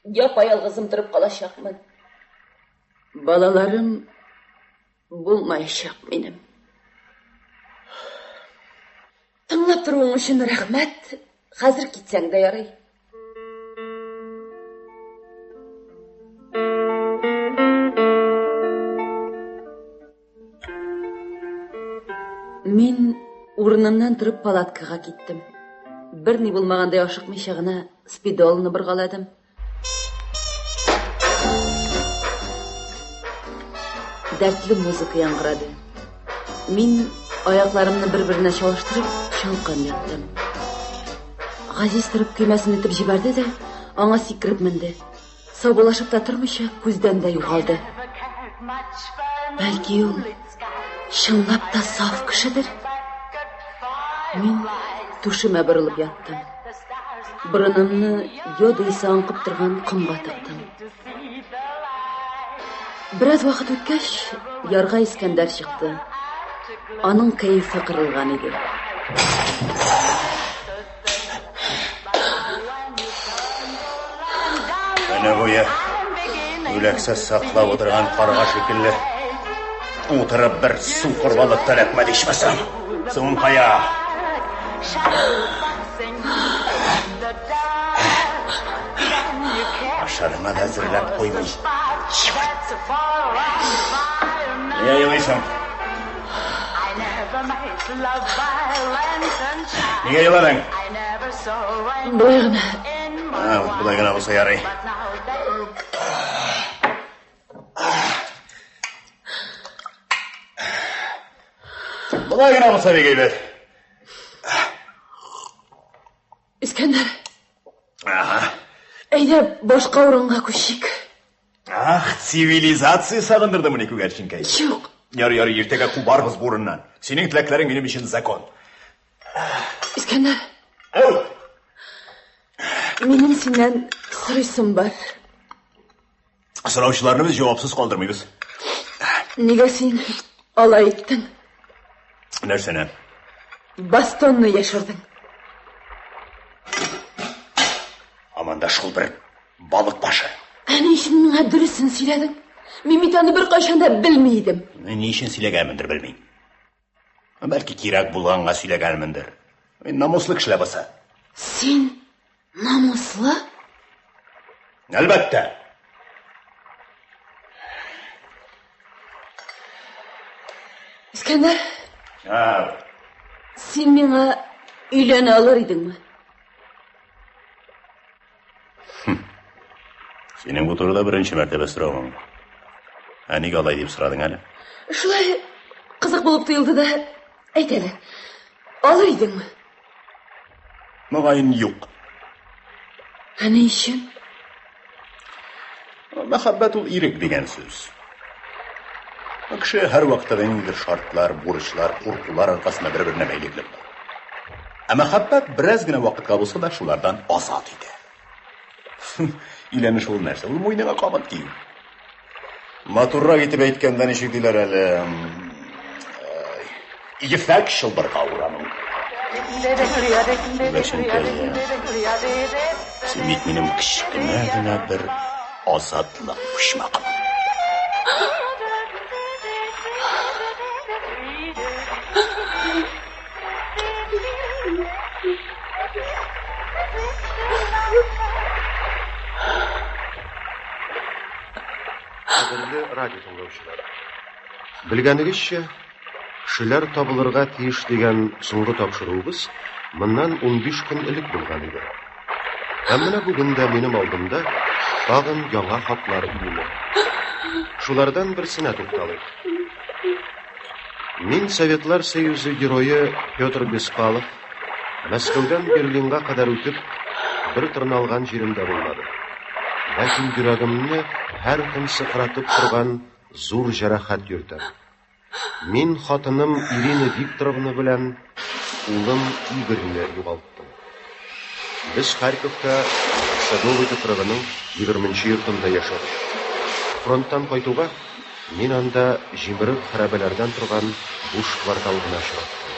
япа-ялгызым торып калачакмын. Балаларым булмаячак минем. Тыңлап торуың өчен рәхмәт. Хәзер китсәң дә ярый. Мин урынымнан торып палаткага киттем. Берни булмагандай ашыкмыйча гына спидолны боргаладым. Дәртле музыка яңгырады. Мин аякларымны бер-беренә чалыштырып, чалкан яттым. Газиз торып көймәсен этеп җибәрде дә, аңа сикереп менде. Саубуллашып та тормыйча, күздән дә югалды. Бәлки ул чынлап та саф кешедер? Мин түшемә борылып яттым. Борынымны йод исе аңкып торган комга тыктым. Бераз вакыт үткәч, ярга Искәндәр чыкты. Аның кәефе кырылган иде. Көне буе үләксә саклап утырган карга шикелле утырып бер сукыр балык та эләкмәде ичмасам. Суың кая? Ашарыңа да әзерләп куймый. Черт! Нигә елыйсың? Нигә еладың? Болай гына. Болай гына булса ярый. Болай гына булса бик әйбәт. Искәндәр. Ага. Әйдә, башка урынга күчик. Ах, цивилизация сагындырды моны күгәрченкәй. Юк. Ярый, ярый, иртәгә кубарбыз бу урыннан. Синең теләкләрең минем өчен закон. Искәндәр. Ау! Минем синнән сорыйсым бар. Сораучыларны без җавапсыз калдырмыйбыз. Нигә син алай иттең? Нәрсәне? Бастонны яшердең. Һаман да шул бер балык башы. Ә ни өчен миңа дөресен сөйләдең? Мин бит аны беркайчан да белми идем. Ни өчен сөйләгәнмендер, белмим. Бәлки кирәк булганга сөйләгәнмендер. Мин намуслы кеше ләбаса. Син намуслы? Әлбәттә. Искәндәр. Ә. Син миңа өйләнә алыр идеңме? Синең бу турыда беренче мәртәбә соравың. Ә нигә алай дип сорадың әле? Шулай кызык булып тоелды да, әйт әле. Алыр идеңме? Мөгаен, юк. Ә ни өчен? Мәхәббәт ул ирек дигән сүз. Кеше һәрвакытта да ниндидер шартлар, бурычлар, куркулар аркасында бер-беренә бәйле булып тора. Ә мәхәббәт бераз генә вакытка булса да шулардан азат итә. Өйләнеш ул нәрсә? Ул муеныңа камыт кию. Матуррак итеп әйткәндә ничек диләр әле? Ефәк чылбырга урану. Күгәрченкәем, син бит минем кечкенә генә бер азатлык почмагым. Кадерле радио тыңлаучылар. Белгәнегезчә, кешеләр табылырга тиеш дигән соңгы тапшыруыбыз моннан 15 көн элек булган иде. Һәм менә бүген дә минем алдымда тагын яңа хатлар өеме. Шулардан берсенә тукталыйк. Мин Советлар Союзы герое Петр Беспалов, Мәскәүдән Берлинга кадәр үтеп, бер тырналган җирем дә булмады. Ләкин йөрәгемне һәр көн сыкратып торган зур җәрәхәт йөртәм. Мин хатыным Ирина Викторовна белән улым Игорьне югалттым. Без Харьковта Садовый тыкрыгының егерменче йортында яшәдек. Фронттан кайтуга, мин анда җимерек хәрабәләрдән торган буш квартал гына очраттым.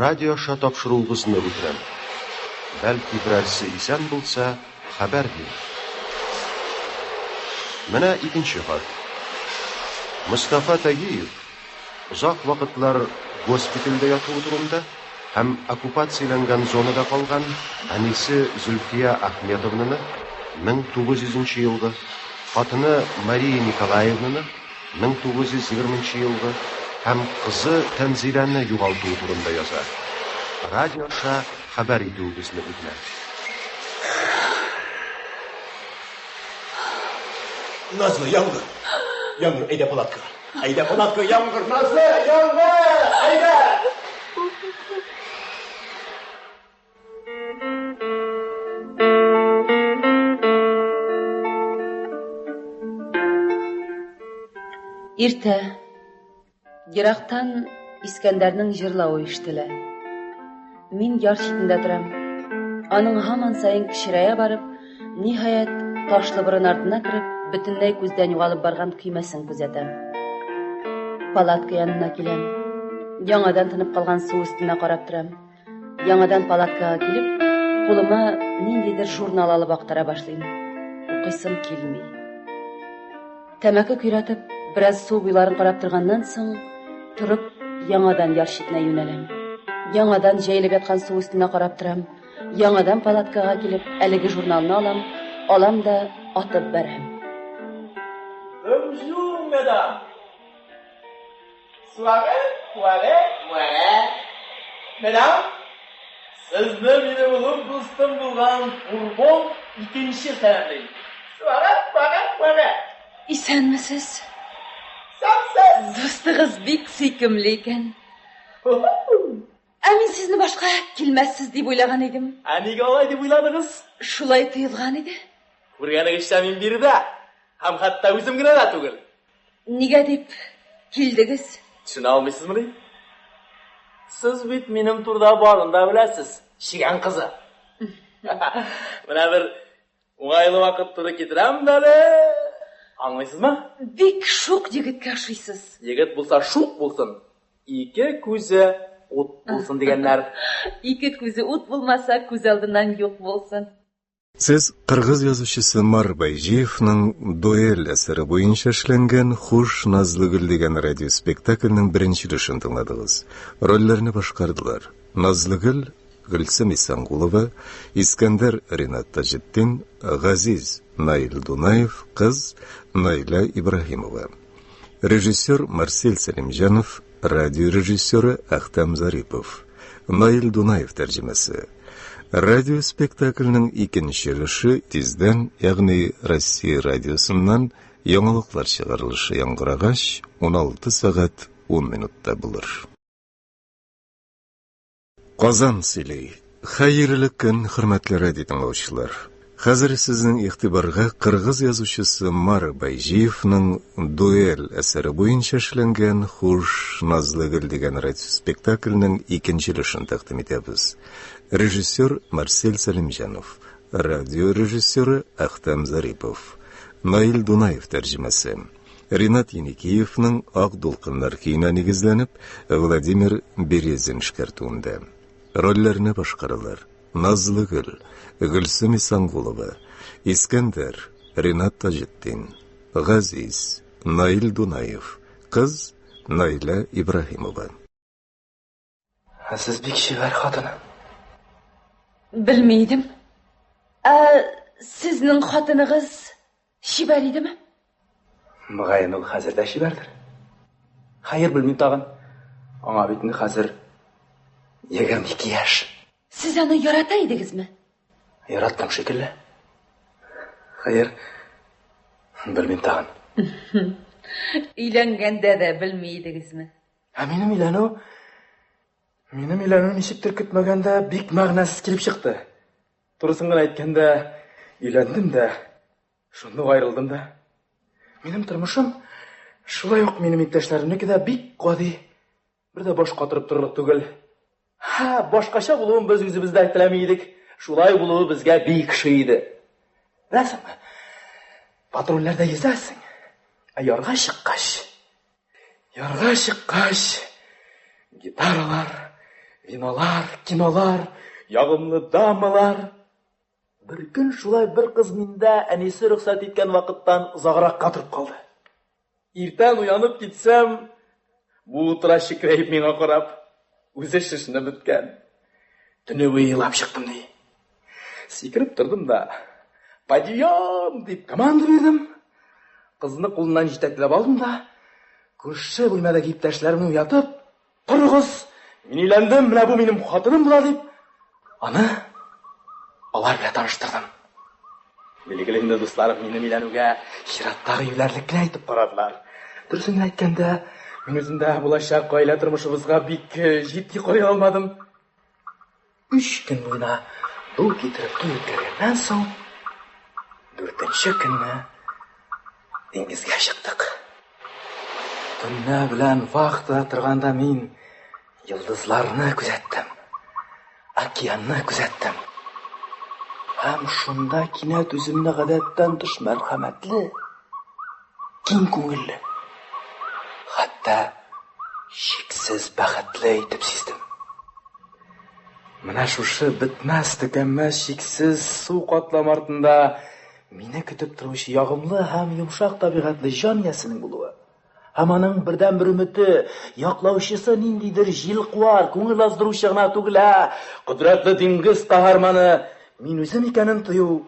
Радио аша тапшыруыгызны үтенәм. Бәлки берәрсе исән булса, хәбәр бирер. Менә икенче хат. Мостафа Тагиев озак вакытлар госпитальдә ятуы турында һәм оккупацияләнгән зонада калган әнисе Зөлфия Ахметовнаны, 1900 нче елгы, хатыны Мария Николаевнаны, 1920 нчы елгы, һәм кызы Тәнзиләне югалтуы турында яза. Радио аша хәбәр итүегезне үтенә. Назлы, яңгыр. Яңгыр, әйдә палаткага. Әйдә палатка, яңгыр, Назлы, яңгыр, әйдә! Иртә. Ерактан Искәндәрнең җырлавы ишетелә. Мин яр читендә торам. Аның һаман саен кечерәя барып, ниһаять, ташлы борын артына кереп, бөтенләй күздән югалып барган көймәсен күзәтәм. Палатка янына киләм. Яңадан тынып калган су өстенә карап торам. Яңадан палаткага килеп, кулыма ниндидер журнал алып актара башлыйм. Укыйсым килми. Тәмәке көйрәтеп, бераз су буйларын карап торганнан соң, торып, яңадан яр читенә юнәләм. Яңадан җәелеп яткан су өстенә карап торам. Яңадан палаткага килеп, әлеге журналны алам, алам да атып бәрәм. Бонжур, мадам! Суаре, куаре, муаре. Мадам, сезне минем олуг дустым булган Бурбон икенче сәламли. Суаре, куаре, муаре. Исәнмесез. Сәмсез. Дустыгыз бик сөйкемле икән. Ә мин сезне башка килмәссез дип уйлаган идем. Ә нигә алай дип уйладыгыз? Шулай тоелган иде. Күргәнегезчә мин биредә. Һәм хәтта үзем генә дә түгел. Нигә дип килдегез? Төшенә алмыйсызмыни? Сез бит минем турыда барын да беләсез, чегән кызы. Менә бер уңайлы вакыт туры китерәм дә әле. Аңлыйсызмы? Бик шук егеткә ошыйсыз. Егет булса шук булсын. Ике күзе ут булсын дигәннәр. Ике күзе ут булмаса, күз алдыннан юк булсын. Сез кыргыз язучысы Мар Байҗиевның Дуэль әсәре буенча эшләнгән Хуш, Назлыгөл дигән радиоспектакльнең беренче өлешен тыңладыгыз. Рольләрне башкардылар: Назлыгөл, Гөлсем Исәнгулова, Искәндәр Ринат Таҗетдин, Газиз Наил Дунаев, кыз Наилә Ибраһимова. Режиссер Марсель Сәлимҗанов, радио режиссеры Әхтәм Зарипов. Наил Дунаев тәрҗемәсе. Радиоспектакльнең икенче өлеше тиздән, ягъни Россия радиосыннан яңалыклар чыгарылышы яңгырагач, 16 сәгать 10 минутта булыр. Казан сөйли. Хәерле көн, хөрмәтле радио тыңлаучылар. Хәзер сезнең игътибарга кыргыз язучысы Мар Байҗиевның Дуэль әсәре буенча эшләнгән Хуш, назлы гөл дигән радиоспектакльнең икенче өлешен тәкъдим итәбез. Режиссер Марсель Сәлимҗанов, радио режиссеры Әхтәм Зарипов, Наил Дунаев тәрҗемәсе. Ринат Еникиевның Ак дулкыннар көенә нигезләнеп, Владимир Березин эшкәртүендә. Рольләрне башкаралар: Назлыгөл, Гөлсем Исангулова, Искәндәр, Ринат Таҗетдин, Газиз, Наил Дунаев, кыз Наилә Ибраһимова. Ә сез бик чибәр хатын. Белми идем. Ә сезнең хатыныгыз чибәр идеме? Мөгаен ул хәзер дә чибәрдер. Хәер, белмим тагын. Аңа бит инде хәзер 22 яшь. Сез аны ярата идегезме? Яраттым шикелле. Хәер, белмим тагын. Өйләнгәндә дә белми идегезме? Ә минем өйләнү, минем өйләнү ничектер көтмәгәндә бик мәгънәсез килеп чыкты. Турысын гына әйткәндә, өйләндем дә, шундук аерылдым да. Минем тормышым шулай ук минем иптәшләремнеке дә бик гади, бер дә баш катырып торырлык түгел. Һә, башкача булуын без үзебез дә теләми идек. Шулай булуы безгә бик ошый иде. Беләсеңме, патрульләрдә йөзәсең, ә ярга чыккач, Ярга чыккач, гитаралар, винолар, кинолар, ягымлы дамалар. Бер көн шулай бер кыз миндә әнисе рөхсәт иткән вакыттан озагракка торып калды. Иртән уянып китсәм, бу утыра чекрәеп миңа карап, үзе шешенеп беткән. Төне буе елап чыктым ди. Сикереп тордым да, подъем дип команда бирдем. Кызны кулыннан җитәкләп алдым да, Күрше бүлмәдәге иптәшләремне уятып, Торыгыз, мин өйләндем, менә бу минем хатыным була дип, аны алар белән таныштырдым. Билгеле инде, дусларым минем өйләнүгә чираттагы юләрлек кенә әйтеп карадылар. Дөресен генә әйткәндә, мин үзем дә булачак гаилә тормышыбызга бик җитди карый алмадым. Өч көн буена ду китереп туй үткәргәннән соң, дүртенче көнне диңгезгә чыктык. Төнлә белән вахтада торганда мин йолдызларны күзәттем, океанны күзәттем. Һәм шунда кинәт үземне гадәттән тыш мәрхәмәтле, киң күңелле, хәтта чиксез бәхетле итеп сиздем. Менә шушы бетмәс, төкәнмәс, чиксез су катламы артында мине көтеп торучы ягымлы һәм йомшак табигатьле җан иясенең булуы һәм аның бердәнбер өмете, яклаучысы ниндидер җилкуар, күңел аздыручы гына түгел, ә кодрәтле диңгез каһарманы мин үзем икәнен тою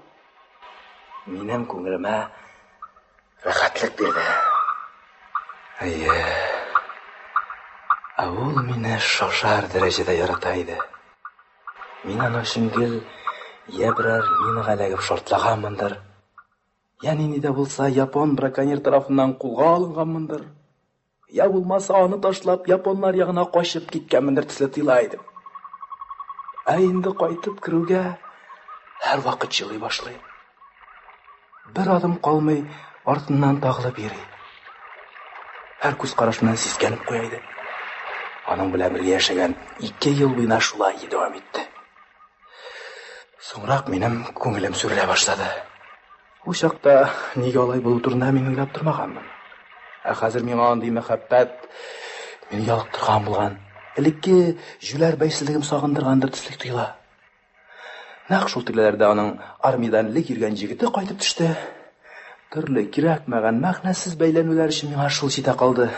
минем күңелемә рәхәтлек бирде. Әйе. Ә ул мине шашар дәрәҗәдә ярата иде. Мин аның өчен гел я берәр минага эләгеп шартлаганмындыр, я нинди дә булса япон браконьер тарафыннан кулга алынганмындыр, я булмаса аны ташлап японнар ягына качып киткәнмендер төсле тоела идем. Ә инде кайтып керүгә һәрвакыт җылый башлый. Бер адым калмый артыннан тагылып йөри. Һәр күз карашыннан сискәнеп куя иде. Аның белән бергә яшәгән ике ел буена шулай дәвам итте. Соңрак минем күңелем сүрелә башлады. Ул чакта нигә алай булу турында мин уйлап тормаганмын. Ә хәзер миңа андый мәхәббәт мине ялыктырган булган. Элекке җүләр бәйсезлегем сагындыргандыр төсле тоела. Нәкъ шул тирәләрдә аның армиядән элек йөргән җегете кайтып төште. Төрле кирәкмәгән, мәгънәсез бәйләнүләр өчен миңа шул җитә калды.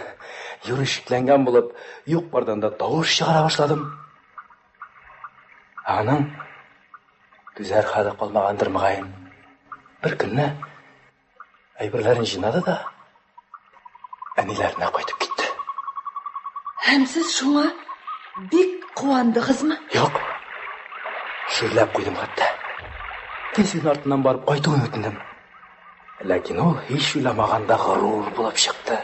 Юри шикләнгән булып, юк бардан да тавыш чыгара башладым. Ә аның түзәр хәле калмагандыр, мөгаен. Бер көнне Әйберләрен җыйнады да әниләренә кайтып китте. Һәм сез шуңа бик куандыгызмы? Юк. Шүрләп куйдым хәтта. Тиз генә артыннан барып кайтуын үтендем. Ләкин ул һич уйламаганда горур булып чыкты.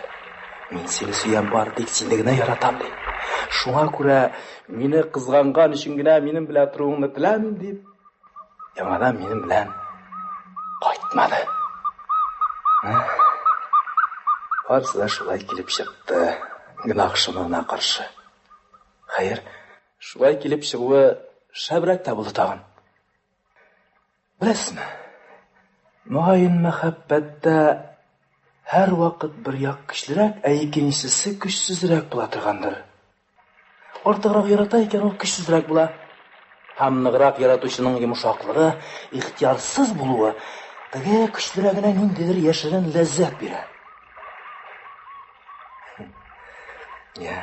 Мин сине сөям бар, тик сине генә яратам, ди. Шуңа күрә мине кызганган өчен генә минем белән торуыңны теләмим, дип Яңадан минем белән кайтмады. Барысы да шулай килеп чыкты, гөнаһ шомлыгына каршы. Хәер, шулай килеп чыгуы шәбрәк тә булды тагын. Беләсезме, мөгаен мәхәббәттә һәрвакыт бер як көчлерәк, ә икенчесе көчсезрәк була торгандыр. Артыграк ярата икән, ул көчсезрәк була. Һәм ныграк яратучының йомшаклыгы, ихтыярсыз булуы теге көчлерәгенә ниндидер яшерен ләззәт бирә. Я.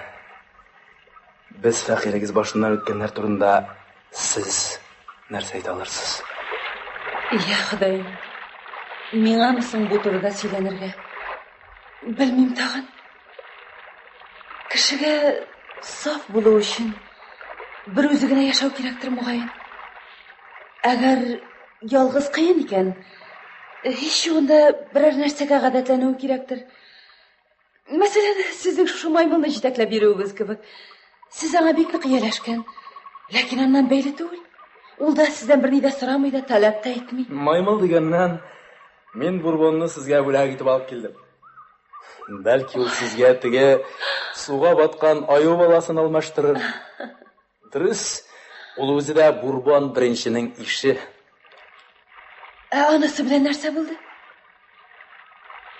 Без фәкыйрегез башыннан үткәннәр турында сез нәрсә әйтә алырсыз? Я Ходаем, миңамы соң бу турыда сөйләнергә? Белмим тагын. Кешегә саф булу өчен бер үзе генә яшәү кирәктер, мөгаен. Әгәр ялгыз кыен икән, һич югында берәр нәрсәгә гадәтләнү кирәктер. Мәсәлән, сезнең шушы маймылны җитәкләп йөрүегез кебек. Сез аңа бик нык ияләшкән, ләкин аннан бәйле түгел. Ул да сездән берни дә сорамый да, таләп тә итми. Маймыл дигәннән, мин бурбонны сезгә бүләк итеп алып килдем. Бәлки ул сезгә теге суга баткан аю баласын алмаштырыр. Дөрес, ул үзе дә Бурбон беренченең ише. Ә анысы белән нәрсә булды?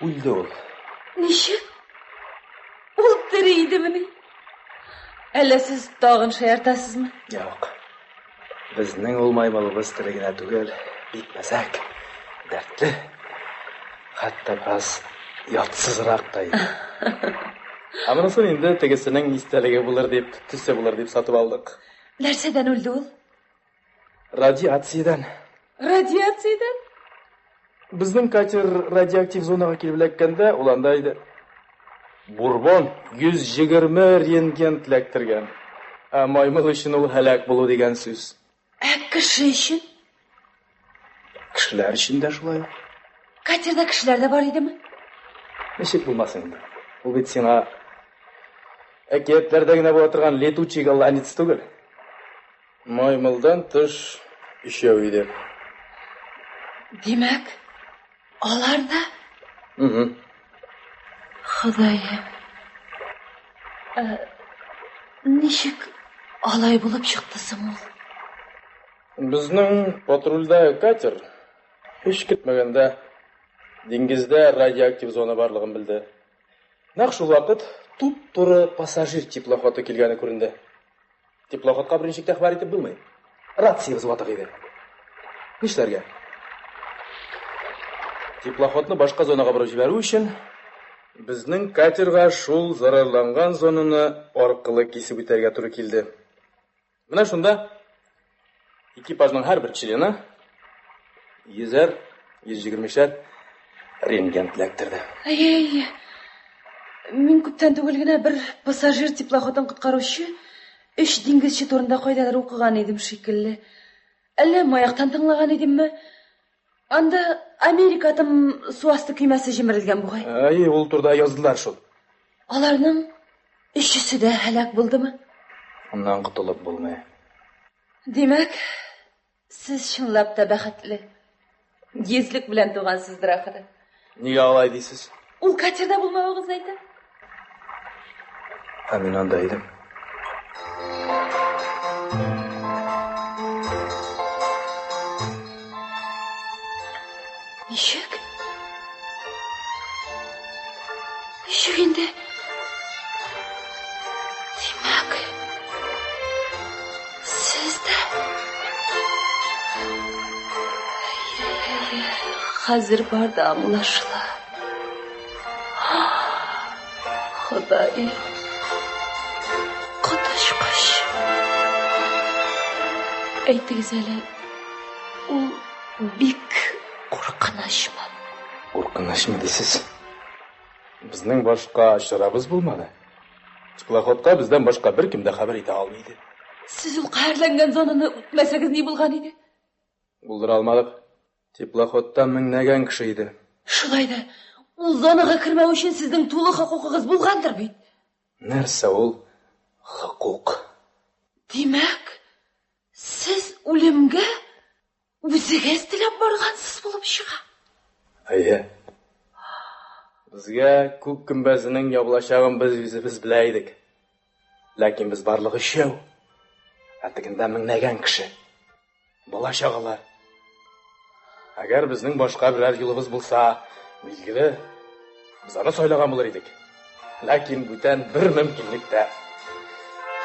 Үлде ул. Ничек? Ул тере идемени? Әллә сез тагын шаяртасызмы? Юк. Безнең ул маймылыбыз тере генә түгел, бик мәзәк, дәртле, хәтта бераз ятсызрак та иде. Ә монысын инде тегесенең истәлеге булыр дип, төсе булыр дип сатып алдык. Нәрсәдән үлде ул? Радиациядән. Радиациядән? Безнең катер радиоактив зонага килеп эләккәндә, ул анда иде. Бурбон 120 рентген эләктергән. Ә маймыл өчен ул һәлак булу дигән сүз. Ә кеше өчен? Кешеләр өчен дә шулай ук. Катерда кешеләр дә бар идеме? Ничек булмасын инде. Ул бит сиңа әкиятләрдә генә була торган летучий голландец түгел. Маймылдан тыш өчәү иде. Димәк, алар да? Угу. Ходаем. Ә, ничек алай булып чыкты соң ул? Безнең патрульдә катер һич көтмәгәндә диңгездә радиоактив зона барлыгын белде. Нәкъ шул вакыт туп-туры пассажир теплоходы килгәне күренде. Теплоходка берничек тә хәбәр итеп булмый. Рациябез ватык иде. Нишләргә? Теплоходны башка зонага борып җибәрү өчен безнең катерга шул зарарланган зонаны аркылы кисеп үтәргә туры килде. Менә шунда экипажның һәрбер члены йөзәр, 120-шәр рентген эләктерде. Әйе, әйе. Мин күптән түгел генә бер пассажир теплоходын коткаручы өч диңгезче турында кайдадыр укыган идем шикелле. Әллә маяктан тыңлаган идемме? Анда Америка атом су асты көймәсе җимерелгән бугай. Әйе, ул турыда яздылар шул. Аларның өчесе дә һәлак булдымы? Аннан котылып булмый. Димәк, сез чынлап та бәхетле. Йөзлек белән тугансыздыр ахыры. Нигә алай дисез? Ул катерда булмавыгызны әйтәм. Ә мин анда идем. Ничек? Ничек инде? Димәк, сез дә... Әйе, әйе, хәзер бар да аңлашыла. Ходай. Коточкыч. Әйтегез әле, ул бик куркынычмы? Куркынычмы дисез? Безнең башка чарабыз булмады. Теплоходка бездән башка беркем дә хәбәр итә алмый иде. Сез ул каһәрләнгән зонаны үтмәсәгез ни булган иде? Булдыра алмадык. Теплоходта меңнәгән кеше иде. Шулай да ул зонага кермәү өчен сезнең тулы хокукыгыз булгандыр бит? Нәрсә ул хокук? Димәк, сез үлемгә үзегез теләп баргансыз булып чыга. Әйе. Безгә күк гөмбәзенең ябылачагын без үзебез белә идек. Ләкин без барлыгы өчәү. Ә тегендә меңнәгән кеше. Бала-чагалар. Әгәр безнең башка берәр юлыбыз булса, билгеле, без аны сайлаган булыр идек. Ләкин бүтән бер мөмкинлек тә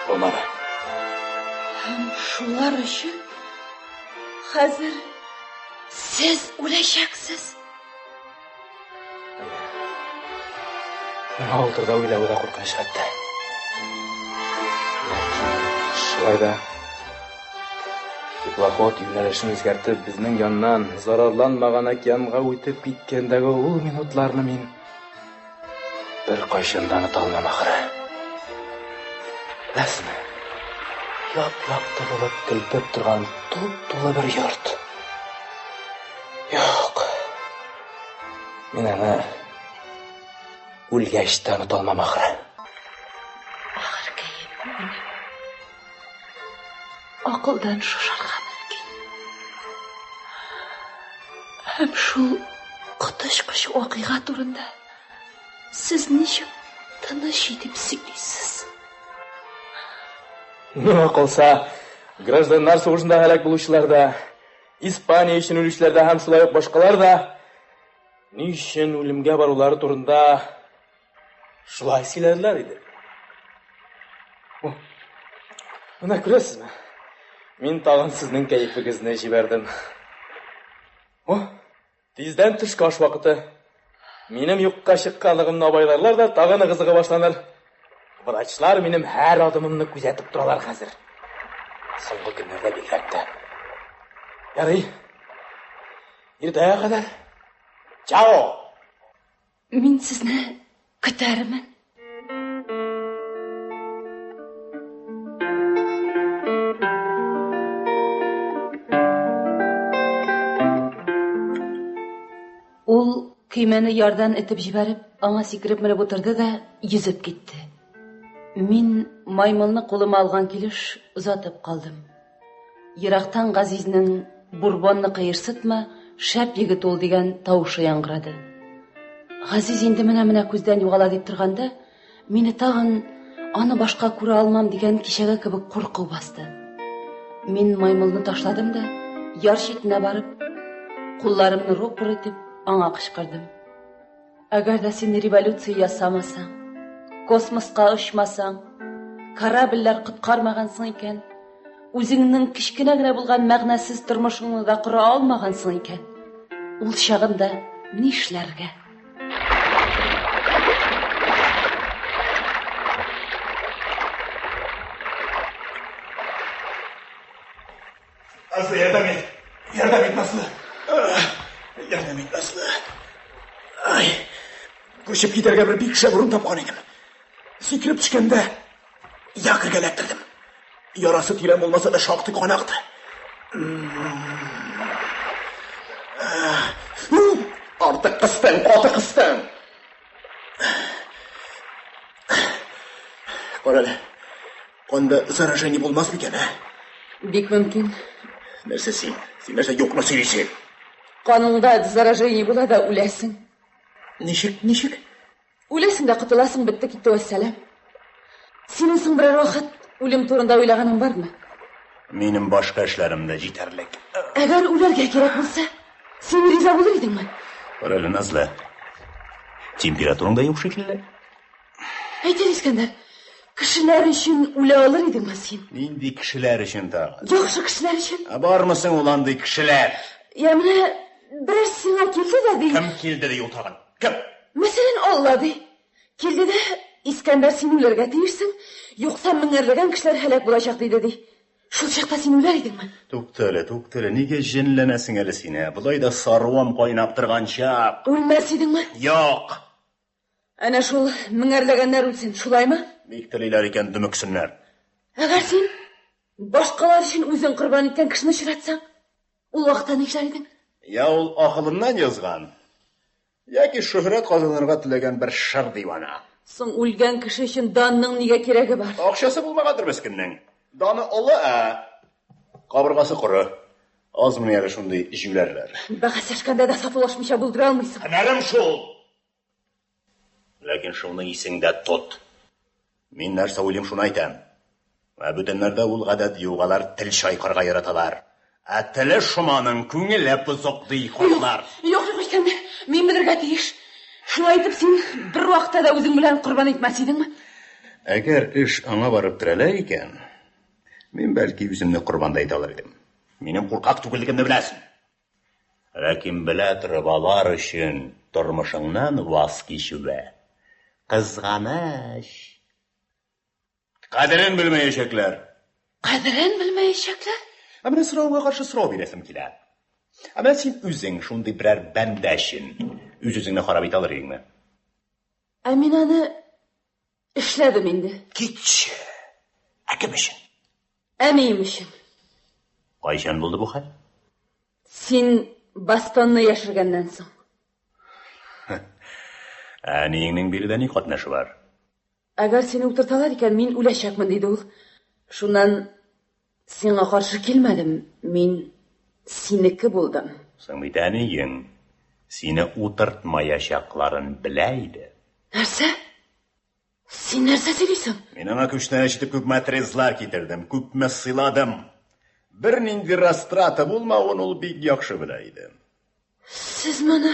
булмады. Һәм шулар өчен хәзер сез үләчәксез. Миңа ул турыда уйлавы да куркыныч хәтта. Ләкин шулай да теплоход юнәлешен үзгәртеп, безнең яннан зарарланмаган океанга үтеп киткәндәге ул минутларны мин беркайчан да оныта алмам ахыры. Беләсезме, яп-якты булып көлпеп торган туп-тулы бер йорт. Юк. Мин аны үлгәч тә оныта алмам ахыры. Ахыркәем бу минем. Акылдан шашарга мөмкин. Һәм шул коточкыч вакыйга турында сез ничек тыныч итеп сөйлисез? Миңа калса, гражданнар сугышында һәлак булучылар да, Испания өчен үлүчеләр дә һәм шулай ук башкалар да ни өчен үлемгә барулары турында шулай сөйләделәр иде. Менә күрәсезме? Мин тагын сезнең кәефегезне җибәрдем. О, тиздән төшке аш вакыты. Минем юкка чыкканлыгымны абайларлар да тагын ыгы-зыгы башланыр. Врачлар минем һәр адымымны күзәтеп торалар хәзер. Соңгы көннәрдә бигрәк тә. Ярый. Иртәгә кадәр. Чао! Мин сезне көтәрмен. Көймәне ярдан этеп җибәреп, аңа сикереп менеп утырды да йөзеп китте. Мин маймылны кулыма алган килеш озатып калдым. Ерактан Газизнең Бурбонны кыерсытма, шәп егет ул дигән тавышы яңгырады. Газиз инде менә-менә күздән югала дип торганда, мине тагын аны башка күрә алмам дигән кичәге кебек курку басты. Мин маймылны ташладым да, яр читенә барып, кулларымны рупор итеп аңа кычкырдым. Әгәр дә син революция ясамасаң, космоска очмасаң, корабльләр коткармагансың икән, үзеңнең кечкенә генә булган мәгънәсез тормышыңны да кора алмагансың икән, ул чагында нишләргә? Назлы, ярдәм ит. Ярдәм ит, Назлы. Ярдәм ит, Назлы. Ай. Күчеп китәргә бер бик шәп урын тапкан идем. Сикереп төшкәндә якорьгә эләктердем. Ярасы тирән булмаса да шактый кан акты. Артык кыстың, каты кыстың. Кара әле. Канда заражение булмас микән, ә? Бик мөмкин. Нәрсә син? Син нәрсә юкны сөйлисең? Каныңда заражение була да үләсең. Ничек, ничек? Үләсең дә котыласың, бетте китте вәссәлам. Синең соң берәр вакыт үлем турында уйлаганың бармы? Минем башка эшләрем дә җитәрлек. Әгәр үләргә кирәк булса, син риза булыр идеңме? Кара әле, Назлы. Температураң да юк шикелле. Әйт әле, Искәндәр, кешеләр өчен үлә алыр идеңме син? Нинди кешеләр өчен тагын? Яхшы кешеләр өчен. Ә бармы соң ул андый кешеләр? Я менә берәр сиңа килде дә ди. Кем килде ди ул тагын? Кем? Мәсәлән, Алла ди. Килде дә, Искәндәр, син үләргә тиешсең, юкса меңәрләгән кешеләр һәлак булачак диде ди. Шул чакта син үләр идеңме? Тукта әле, тукта әле, нигә җенләнәсең әле син, ә? Болай да саруым кайнап торган чак. Үлмәс идеңме? Юк. Әнә шул меңәрләгәннәр үлсен, шулаймы? Бик телиләр икән, дөмексеннәр. Әгәр син башкалар өчен үзен корбан иткән кешене очратсаң, ул вакытта нишләр идең? Я ул акылыннан язган, яки шөһрәт казанырга теләгән бер шыр дивана. Соң үлгән кеше өчен данның нигә кирәге бар? Акчасы булмагандыр мескеннең. Даны олы, ә кабыргасы коры. Азмыни әле шундый җүләрләр. Бәхәсләшкәндә дә сатулашмыйча булдыра алмыйсың. Һөнәрем шул. Ләкин шуны исеңдә тот. Мин нәрсә уйлыйм, шуны әйтәм. Ә бүтәннәрдә ул гадәт юк, алар тел чайкарга яраталар. Ә теле шоманың күңеле бозык, ди картлар. Юк, юк, Искәндәр, мин белергә тиеш. Шулай итеп син бер вакытта да үзең белән корбан итмәс идеңме? Әгәр эш аңа барып терәлә икән, мин бәлки үземне корбан да итә алыр идем. Минем куркак түгеллегемне беләсең. Ләкин белә торып алар өчен тормышыңнан ваз кичүе кызганыч. Кадерен белмәячәкләр. Кадерен белмәячәкләр? Ә менә соравыңа каршы сорау бирәсем килә. Ә менә син үзең шундый берәр бәндә өчен үз-үзеңне харап итә алыр идеңме? Ә мин аны эшләдем инде. Китче. Ә кем өчен? Әнием өчен. Кайчан булды бу хәл? Син бастонны яшергәннән соң. Әниеңнең биредә ни катнашы бар? Әгәр сине утырталар икән, мин үләчәкмен, диде ул. Шуннан сиңа каршы килмәдем, мин синеке булдым. Соң бит әниең сине утыртмаячакларын белә иде. Нәрсә? Син нәрсә сөйлисең? Мин аңа күчтәнәч итеп күпме отрезлар китердем, күпме сыйладым. Бернинди растрата булмавын ул бик яхшы белә иде. Сез моны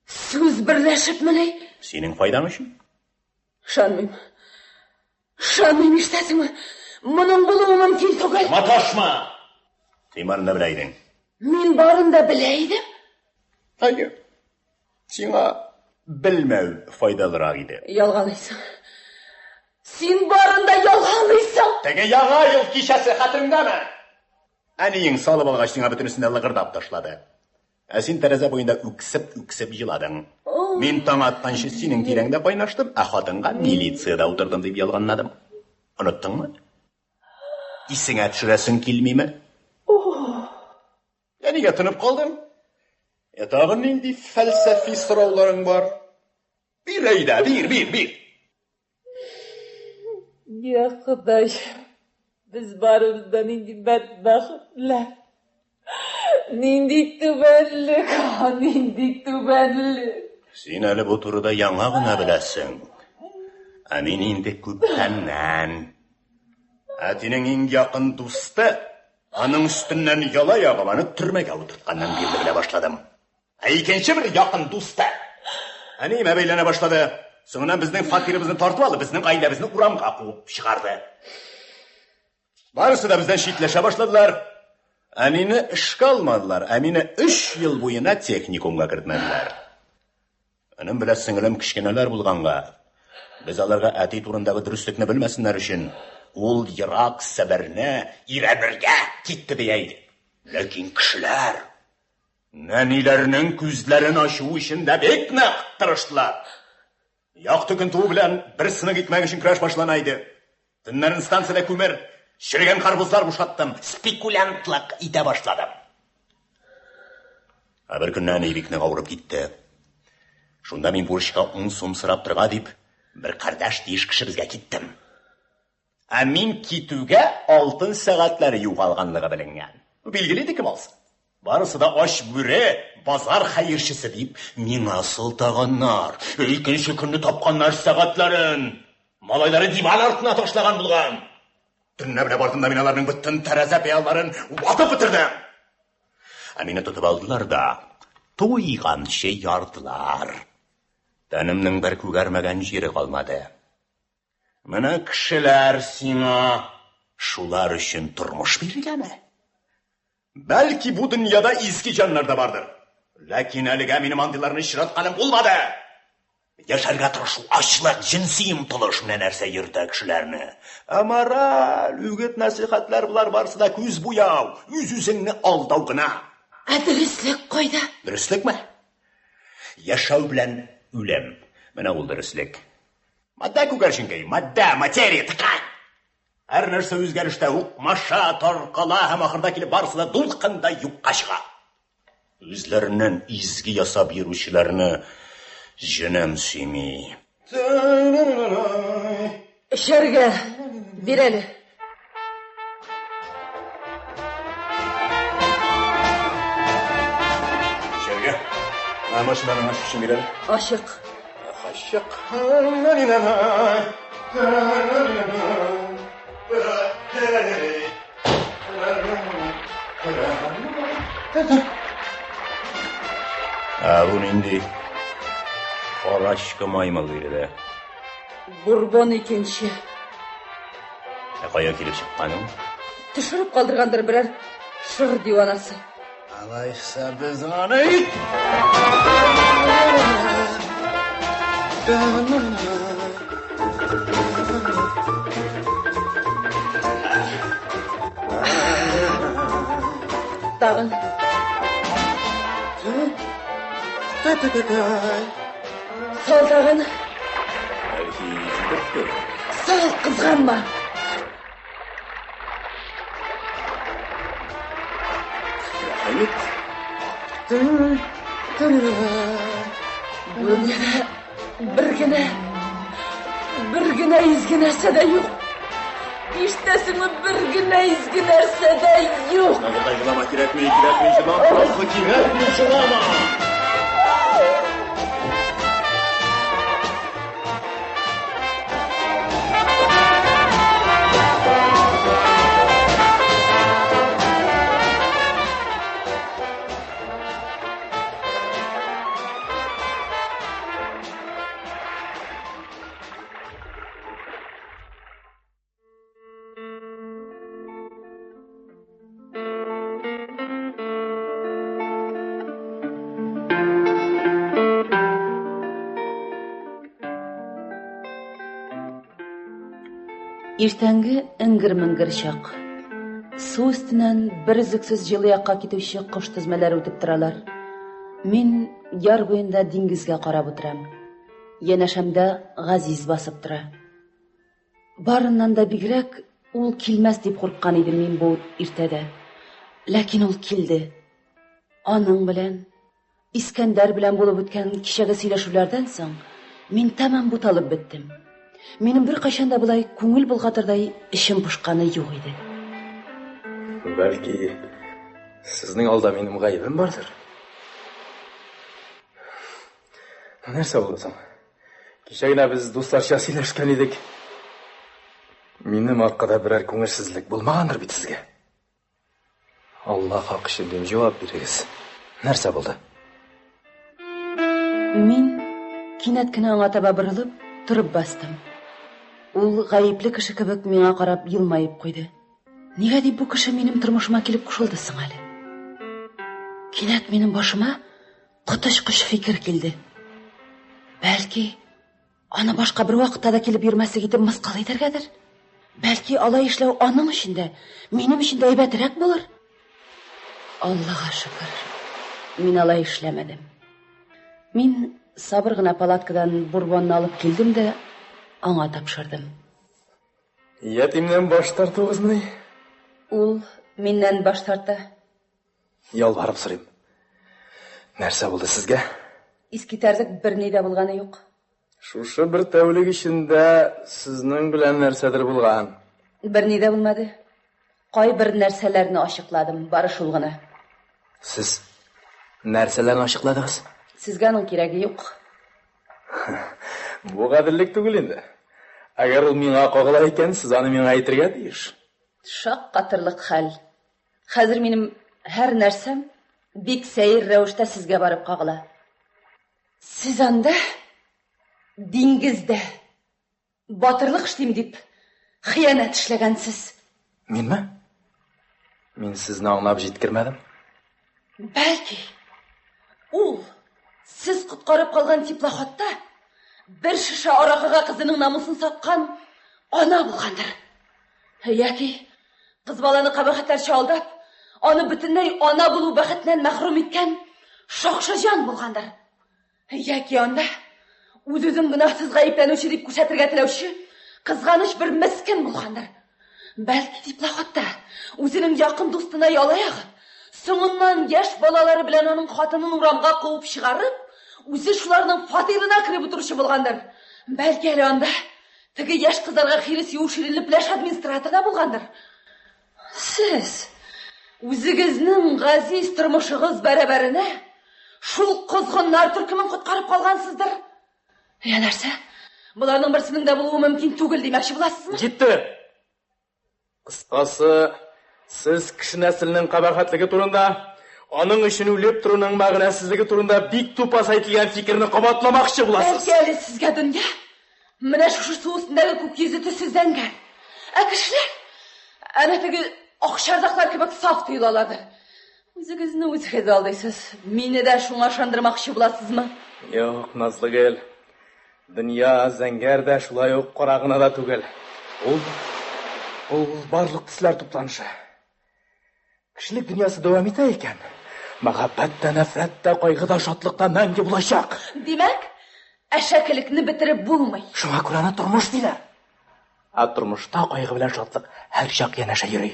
сүз берләшепмени? Синең файдаң өчен. Ышанмыйм. Ышанмыйм, ишетәсеңме? Моның булуы мөмкин түгел. Маташма! Син барын да белә идең. Мин барын да белә идем. Әйе. Сиңа белмәү файдалырак иде. Ялганлыйсың. Син барын да ялганлыйсың. Теге яңа ел кичәсе хәтереңдәме? Әниең салып алгач, сиңа бөтенесен дә лыгырдап ташлады. Ә син тәрәзә буенда үксеп-үксеп еладың. Мин таң атканчы синең тирәңдә кайнаштым, ә хатынга милициядә утырдым дип ялганладым. Оныттыңмы? Исеңә төшерәсең килмиме? Я нигә тынып калдың? Ә тагын нинди фәлсәфи сорауларың бар? Бир әйдә, бир, бир, бир. Я Ходай, без барыбыз да нинди бәдбәхетләр. Нинди түбәнлек, нинди түбәнлек. Син әле бу турыда яңа гына беләсең. Ә мин инде күптәннән. Әтинең иң якын дусты аның өстеннән яла ягып аны төрмәгә утыртканнан бирле белә башладым. Ә икенче бер якын дусты әниемә бәйләнә башлады. Соңыннан безнең фатирыбызны тартып алып, безнең гаиләбезне урамга куып чыгарды. Барысы да бездән читләшә башладылар. Әнине эшкә алмадылар, ә мине өч ел буена техникумга кертмәделәр. Энем белән сеңелем кечкенәләр булганга, без аларга әти турындагы дөреслекне белмәсеннәр өчен, ул ерак Себерне өйрәнергә китте дия идек. Ләкин кешеләр нәниләрнең күзләрен ачу өчен дә бик нык тырыштылар. Якты көн туу белән бер сынык икмәк өчен көрәш башлана иде. Төннәрен станциядә күмер, черегән карбызлар бушаттым, спекулянтлык итә башладым. Ә бер көнне әни бик нык авырып китте. Шунда мин бурычка 10 сум сорап торга дип, бер кардәш тиеш кешебезгә киттем. Ә мин китүгә алтын сәгатьләре югалганлыгы беленгән. Билгеле иде кем алсын. Барысы да ач бүре, базар хәерчесе дип миңа сылтаганнар. Икенче көнне тапканнар сәгатьләрен. Малайлары диван артына ташлаган булган. Төнлә белән бардым да мин аларның бөтен тәрәзә пыялаларын ватып бетердем. Ә мине тотып алдылар да туйганчы ярдылар. Тәнемнең бер күгәрмәгән җире калмады. Менә кешеләр сиңа шулар өчен тормыш бирергәме? Бәлки бу дөньяда изге җаннар да бардыр. Ләкин әлегә минем андыйларны очратканым булмады. Яшәргә тырышу, ачлык, җенси омтылыш менә нәрсә йөртә кешеләрне. Ә мораль, үгет-нәсыйхәтләр болар барысы да күз буяу, үз-үзеңне алдау гына. Ә дөреслек кайда? Дөреслекме? Яшәү белән үлем. Менә ул дөреслек. Матдә күгәрченкәй, матдә, материя, ткань. Һәр нәрсә үзгәрештә укмаша, таркала һәм ахырда килеп барысы да дулкында юкка чыга. Үзләреннән изге ясап йөрүчеләрне җенем сөйми. Эчәргә бир әле. Эчәргә? Ә машинаның ачкычын бир әле. Ачык. Ачык. Ә бу нинди карачкы маймыл биредә? Бурбон икенче. Ә кая килеп чыккан ул? Төшереп калдыргандыр берәр шыр диванасы. Алайса без аны Тагын. Сал тагын. Бәлки җитептер. Сал, кызганма. Рәхим ит. Бу дөньяда бер генә, бер генә изге нәрсә дә юк. Ишетәсеңме, бер генә изге нәрсә дә юк. Болай җылама кирәкми, кирәкми җылама, Назлы, кирәкми җылама. Иртәнге эңгер-меңгер чак. Су өстеннән бер өзлексез җылы якка китүче кош тезмәләре үтеп торалар. Мин яр буенда диңгезгә карап утырам. Янәшәмдә Газиз басып тора. Барыннан да бигрәк ул килмәс дип курыккан идем мин бу иртәдә. Ләкин ул килде. Аның белән Искәндәр белән булып үткән кичәге сөйләшүләрдән соң мин тәмам буталып беттем. Минем беркайчан да болай күңел болгатырдай эчем пошканы юк иде. Бәлки, сезнең алда минем гаебем бардыр? Нәрсә булды соң? Кичә генә без дусларча сөйләшкән идек. Минем аркада берәр күңелсезлек булмагандыр бит сезгә? Алла хакы өчен дим, җавап бирегез. Нәрсә булды? Мин кинәт кенә аңа таба борылып, торып бастым. Ул гаепле кеше кебек миңа карап елмаеп куйды. Нигә дип бу кеше минем тормышыма килеп кушылды соң әле? Кинәт минем башыма коточкыч фикер килде. Бәлки, Аны башка бер вакытта да килеп йөрмәслек итеп мыскыл итәргәдер? Бәлки, алай эшләү аның өчен дә, минем өчен дә әйбәтрәк булыр? Аллага шөкер, мин алай эшләмәдем. Мин сабыр гына палаткадан бурбонны алып килдем дә аңа тапшырдым. Ятимнән баш тартуыгызмыни? Ул миннән баш тарта. Ялварып сорыйм. Нәрсә булды сезгә? Искитәрлек берни дә булганы юк. Шушы бер тәүлек эчендә сезнең белән нәрсәдер булган. Берни дә булмады. Кайбер нәрсәләрне ачыкладым, бары шул гына. Сез нәрсәләрне ачыкладыгыз? Сезгә аның кирәге юк. Бу гаделлек түгел инде. Әгәр ул миңа кагыла икән, сез аны миңа әйтергә тиеш. Шаккатырлык хәл. Хәзер минем һәр нәрсәм бик сәер рәвештә сезгә барып кагыла. Сез анда диңгездә батырлык эшлим дип хыянәт эшләгәнсез. Минме? Мин сезне аңлап җиткермәдем. Бәлки, ул сез коткарып калган теплоходта бер шешә аракыга кызының намусын саткан ана булгандыр. Яки кыз баланы кабахәтләрчә алдап, аны бөтенләй ана булу бәхетеннән мәхрүм иткән шакшы җан булгандыр. Яки анда үз-үзен гөнаһсыз гаепләнүче дип күрсәтергә теләүче кызганыч бер мескен булгандыр. Бәлки теплоходта үзенең якын дустына яла ягып, соңыннан яшь балалары белән аның хатынын урамга куып чыгарып, үзе шуларның фатирына кереп утыручы булгандыр. Бәлки әле анда Теге яшь кызларга хирес юыш иренле пляж администраторы да булгандыр. Сез үзегезнең газиз тормышыгыз бәрабәренә шул козгыннар төркемен коткарып калгансыздыр. Я нәрсә? Боларның берсенең дә булуы мөмкин түгел димәкче буласызмы? Җитте. Кыскасы, сез кеше нәселенең кабахәтлеге турында, аның өчен үлеп торуның мәгънәсезлеге турында бик тупас әйтелгән фикерне кабатламакчы буласыз. Бәлки әле сезгә дөнья менә шушы су өстендәге күк йөзе төсле зәңгәр. Ә кешеләр әнә теге акчардаклар кебек саф тоелалардыр. Үзегезне үзегез алдыйсыз. Мине дә шуңа ышандырмакчы буласызмы? Юк, Назлыгөл. Дөнья зәңгәр дә, шулай ук кара гына да түгел. Ул ул барлык төсләр тупланышы. Кешелек дөньясы дәвам итә икән, мәхәббәт тә, нәфрәт тә, кайгы да, шатлык та мәңге булачак. Димәк, әшәкелекне бетереп булмый. Шуңа күрә аны тормыш диләр. Ә тормышта кайгы белән шатлык һәрчак янәшә йөри.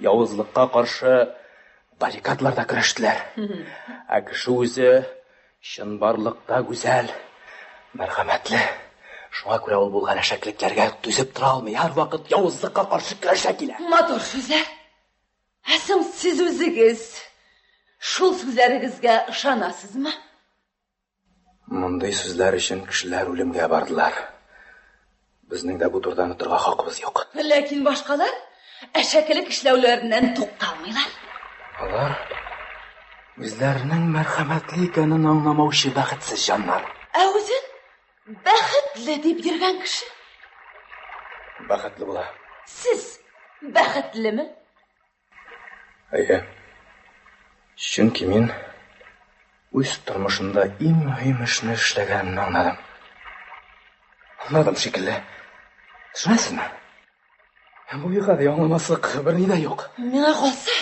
Явызлыкка каршы баррикадларда көрәштеләр. Ә кеше үзе чынбарлыкта гүзәл, мәрхәмәтле. Шуңа күрә ул булган әшәкелекләргә түзеп тора алмый, һәрвакыт явызлыкка каршы көрәшә килә. Матур сүзләр. Ә соң сез үзегез шул сүзләрегезгә ышанасызмы? Мондый сүзләр өчен кешеләр үлемгә бардылар. Безнең дә бу турыда онытырга хакыбыз юк. Ләкин башкалар әшәкелек эшләүләреннән тукталмыйлар. Алар үзләренең мәрхәмәтле икәнен аңламаучы бәхетсез җаннар. Ә үзен бәхетле дип йөргән кеше? Бәхетле була. Сез бәхетлеме? Әйе. Чөнки мин үз тормышымда иң мөһим эшне эшләгәнемне аңладым. Аңладым шикелле. Төшенәсезме? Бу гади аңламаслык берни дә юк. Миңа калса,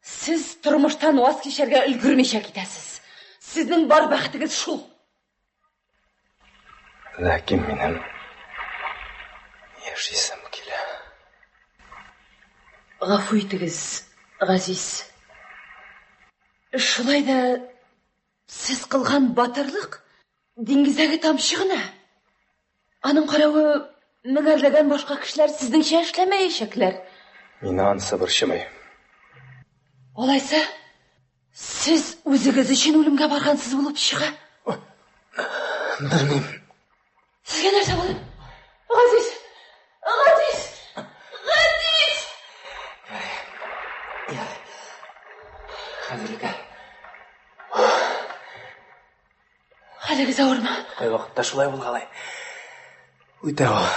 сез тормыштан ваз кичәргә өлгермичә китәсез. Сезнең бар бәхетегез шул. Ләкин минем яшисем килә. Гафу итегез, Газиз. Шулай да Сез кылган батырлык диңгездәге тамчы гына. Аның каравы меңәрләгән башка кешеләр сезнеңчә эшләмәячәкләр. Мине анысы борчымый. Алайса, сез үзегез өчен үлемгә баргансыз булып чыга. Белмим. Сезгә нәрсә булды? Газиз! Газиз! Газиз! Хәзергә. Хәлегез авырмы? Кайвакытта шулай булгалый. Үтә ул.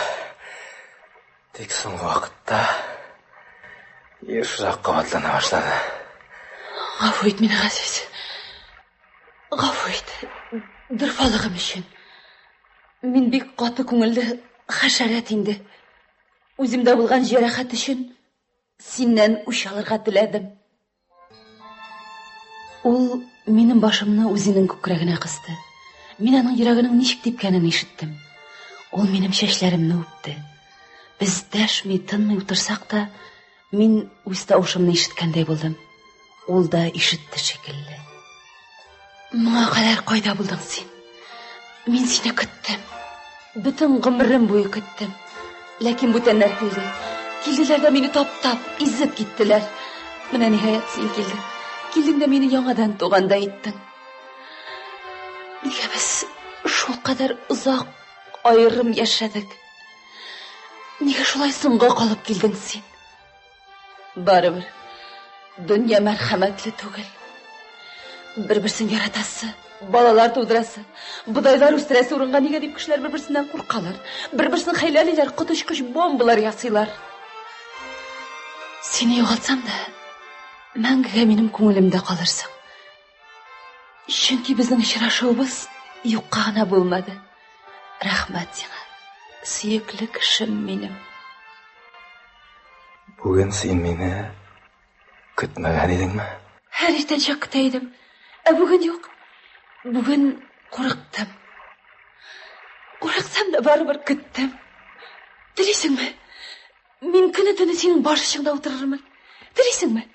Тик соңгы вакытта ешрак кабатлана башлады. Гафу ит мине, Газиз. Гафу ит. Дорфалыгым өчен. Мин бик каты күңелле хәшәрәт инде. Үземдә булган җәрәхәт өчен синнән үч алырга теләдем. Ул минем башымны үзенең күкрәгенә кысты. Мин аның йөрәгенең ничек типкәнен ишеттем. Ул минем чәчләремне үпте. Без дәшми, тынмый утырсак та, мин үз тавышымны ишеткәндәй булдым. Ул да ишетте шикелле. Моңа кадәр кайда булдың син? Мин сине көттем. Бөтен гомерем буе көттем. Ләкин бүтәннәр килде. Килделәр дә мине таптап, изеп киттеләр. Менә ниһаять син килдең. Килдең дә мине яңадан тугандай иттең. Нигә без шулкадәр озак аерым яшәдек? Нигә шулай соңга калып килдең син? Барыбер, дөнья мәрхәмәтле түгел. Бер-берсен яратасы, балалар тудырасы, бодайлар үстерәсе урынга нигә дип кешеләр бер-берсеннән куркалар, бер-берсен хәйләлиләр, коточкыч бомбалар ясыйлар. Сине югалтсам да, мәңгегә минем күңелемдә калырсың. Чөнки безнең очрашуыбыз юкка гына булмады. Рәхмәт сиңа, сөекле кешем минем. Бүген син мине көтмәгән идеңме? Һәр иртәнчәк көтә идем. Ә бүген юк. Бүген курыктым. Курыксам да барыбер көттем. Телисеңме? Мин көне-төне синең баш очыңда утырырмын. Телисеңме?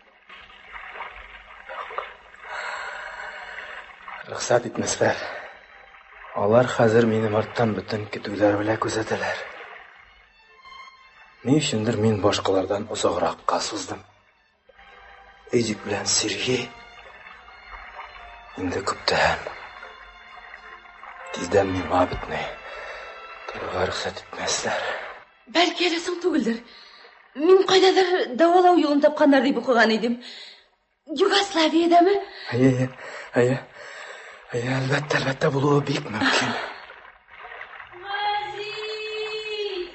Рөхсәт итмәсләр. Алар хәзер минем арттан бөтен көтүләр белән күзәтәләр. Ни өчендер мин башкалардан озагракка суздым. Эдик белән Сергей инде күптән. Тиздән миңа бөтенләй торырга рөхсәт итмәсләр. Бәлки әле соң түгелдер. Мин кайдадыр дәвалау юлын тапканнар дип укыган идем. Югославиядәме? Әйе, әйе, әйе. Әйе, әлбәттә, әлбәттә булуы бик мөмкин. Газиз!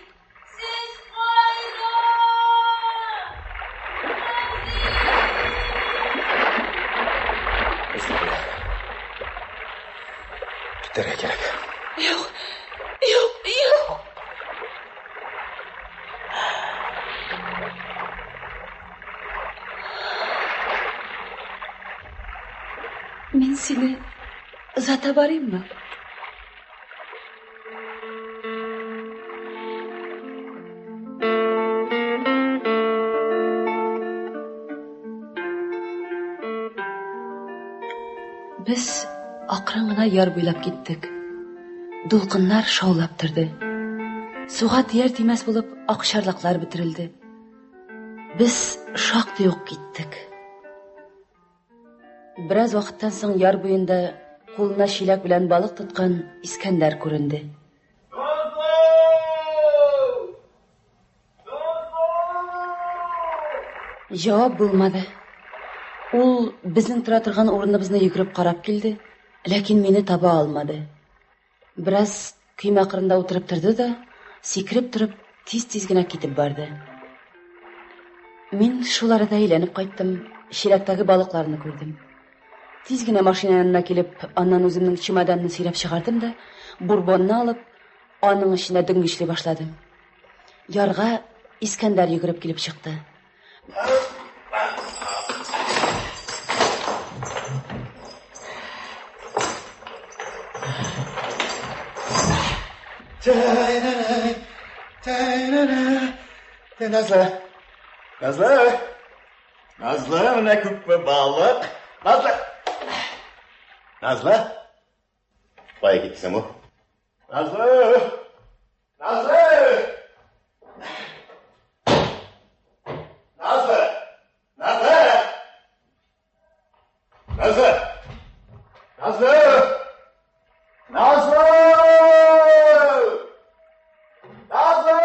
Сез кайда? Эзлиләр. Китәргә кирәк. Юк, юк, юк. Мин сине озата барыйммы? Без акрын гына яр буйлап киттек. Дулкыннар шаулап торды. Суга тияр-тимәс булып акчарлаклар бөтерелде. Без шактый ук киттек. Бераз вакыттан соң яр буенда кулына чиләк белән балык тоткан Искәндәр күренде. Җавап булмады. Ул безнең тора торган урыныбызны йөгереп карап килде, ләкин мине таба алмады. Бераз көймә кырында утырып торды да, сикереп торып, тиз-тиз генә китеп барды. Мин шул арада әйләнеп кайттым, чиләктәге балыкларны күрдем. Тиз генә машина янына килеп, аннан үземнең чемоданны сөйрәп чыгардым да, бурбонны алып, аның эченә дөңгечли башладым. Ярга Искәндәр йөгереп килеп чыкты. Назлы. Назлы. Назлы, менә күпме балык. Назлы. Назлы? Кая китте соң бу? Назлы! Назлы! Назлы! Назлы! Назлы! Назлы! Назлы! Назлы!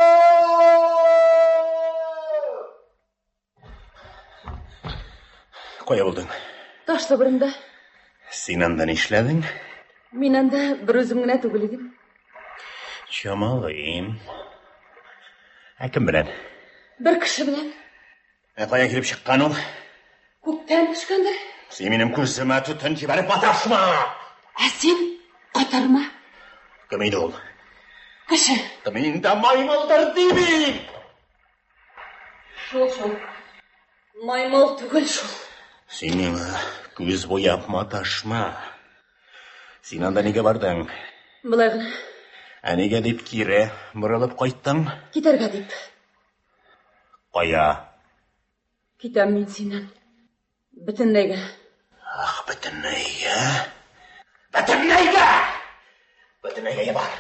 Кая булдың? Ташлы борында. Син анда нишләдең? Мин анда бер үзем генә түгел идем. Чамалыйм. Ә кем белән? Бер кеше белән. Ә кая килеп чыккан ул? Күктән төшкәндер. Син минем күземә төтен җибәреп маташма! Ә син катырма. Кем иде ул? Кеше. Мин дә маймылдыр димим! Шул шул. Маймыл түгел шул. Син миңа күз буяп маташма. Син анда нигә бардың? Болай гына. Ә нигә дип кире борылып кайттың? Китәргә дип. Кая? Китәм мин синнән. Бөтенләйгә. Ах, бөтенләйгә. Бөтенләйгә! Бөтенләйгә бар.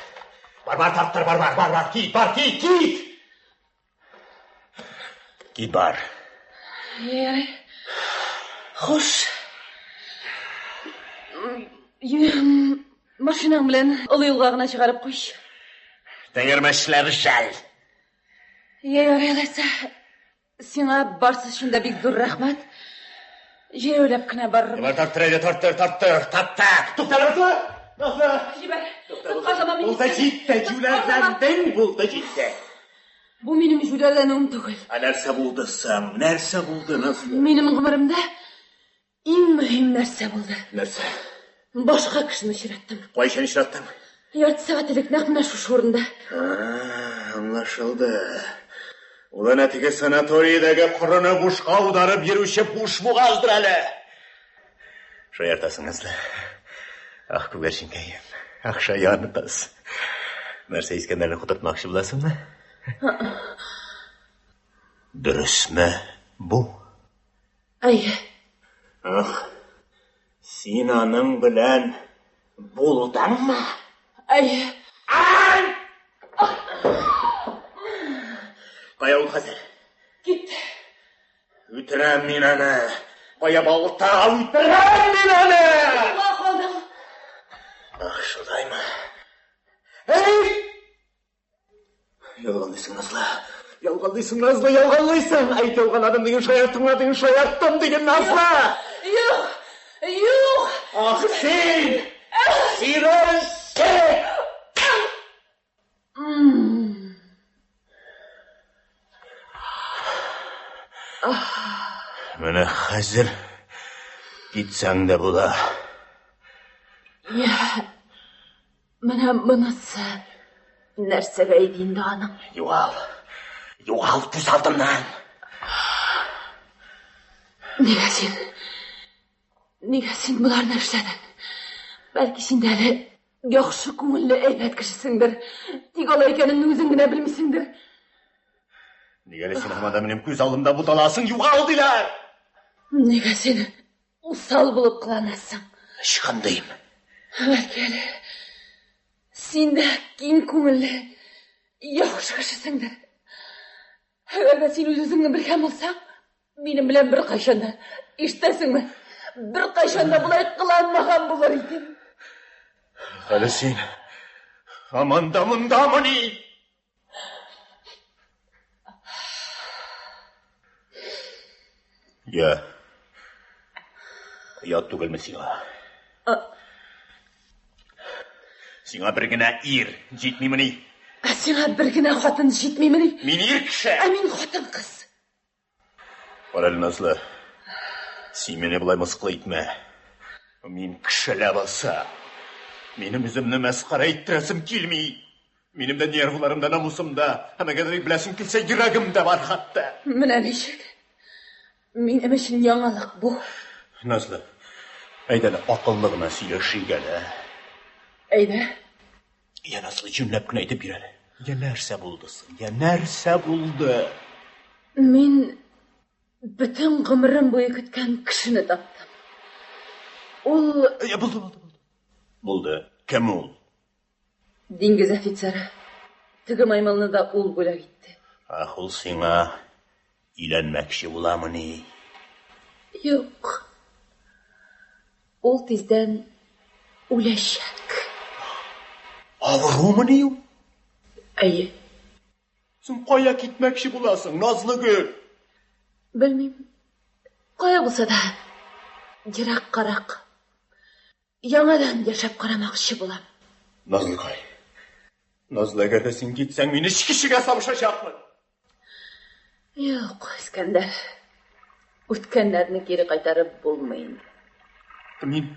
Бар, бар, тарттыр, бар, бар, бар, бар, кит, бар, кит, кит! Кит, бар. Ярый. Хуш. Машинаң белән олы юлга гына чыгарып куй. Тәгәрмәчләр жәл. Ярый, алайса. Сиңа барсы өчен дә бик зур рәхмәт. Җәяүләп кенә барырмын. Бар, тарттыр, әйдә, тарттыр, тарттыр, тарттыр. Тукта, Назлы! Назлы! Җибәр. Тоткарлама мине. Булды, җитте, җүләрләндең, булды, җитте. Бу минем җүләрләнүем түгел. Ә нәрсә булды соң? Нәрсә булды, Назлы? Минем гомеремдә иң мөһим нәрсә булды. Нәрсә? Башка кешене очраттым. Кайчан очраттың? Ярты сәгать элек нәкъ менә шушы урында. Аңлашылды. Ул әнә теге санаториядәге корыны бушка аударып йөрүче буш бугаздыр әле. Шаяртасың, Назлы. Ах, күгәрченкәем. Ах, шаян кыз. Нәрсә, Искәндәрне котыртмакчы буласыңмы? Дөресме бу? Әйе. Ах, син аның белән булдыңмы? Әйе. Ай! Кая ул хәзер? Китте. Үтерәм мин аны. Кая балта, үтерәм мин аны! Юлга калдым. Ах, шулаймы? Эй! Ялганлыйсың, Назлы. Ялганлыйсың, Назлы, ялганлыйсың. Әйт, ялганладым диген, шаярттым гына диген, шаярттым диген, Назлы. Юк! Юк! Ах, син! Син үлсең! Менә хәзер китсәң дә була. Я, менә монысы нәрсәгә иде инде аның? Югал. Югал күз алдымнан. Нигә син? Нигә син боларны эшләдең? Бәлки син дә әле яхшы күңелле әйбәт кешесеңдер. Тик алай икәнен үзең генә белмисеңдер. Нигә әле син һаман да минем күз алдымда буталасың? Югал диләр! Нигә син усал булып кыланасың? Ычкындыйм. Бәлки әле син дә киң күңелле, яхшы кешесеңдер. Әгәр дә син үз-үзеңне белгән булсаң, минем белән беркайчан да, ишетәсеңме, беркайчан да болай кыланмаган булыр идең. Әле син һаман да мондамыни? Я. Оят түгелме сиңа? Сиңа бер генә ир җитмимени? Ә сиңа бер генә хатын җитмимени? Мин ир кеше. Ә мин хатын-кыз. Кара әле, Назлы. Син мине болай мыскыл итмә. Мин кеше ләбаса. Минем үземне мәсхәрә иттерәсем килми. Минем дә нервларым да, намусым да, һәм әгәр дә беләсең килсә, йөрәгем дә бар хәтта. Менә ничек. Минем өчен яңалык бу. Назлы, әйдә әле акыллы гына сөйләшик әле. Әйдә. Я, Назлы, җүнләп кенә әйтеп бир әле. Я нәрсә булды соң? Я нәрсә булды? Мин бөтен гомерем буе көткән кешене таптым. Ул Я, булды, булды, булды. Булды. Кем ул? Диңгез офицеры. Теге маймылны да ул бүләк итте. Ах, ул сиңа өйләнмәкче буламыни? Юк. Ул тиздән үләчәк. Авырумыни ул? Әйе. Соң кая китмәкче буласың, Назлыгөл? Белмим. Кая булса да, ераккарак. Яңадан яшәп карамакчы булам. Назлыкай. Назлы, әгәр дә син китсәң, мин эчкечегә сабышачакмын. Юк, Искәндәр. Үткәннәрне кире кайтарып булмый инде. Мин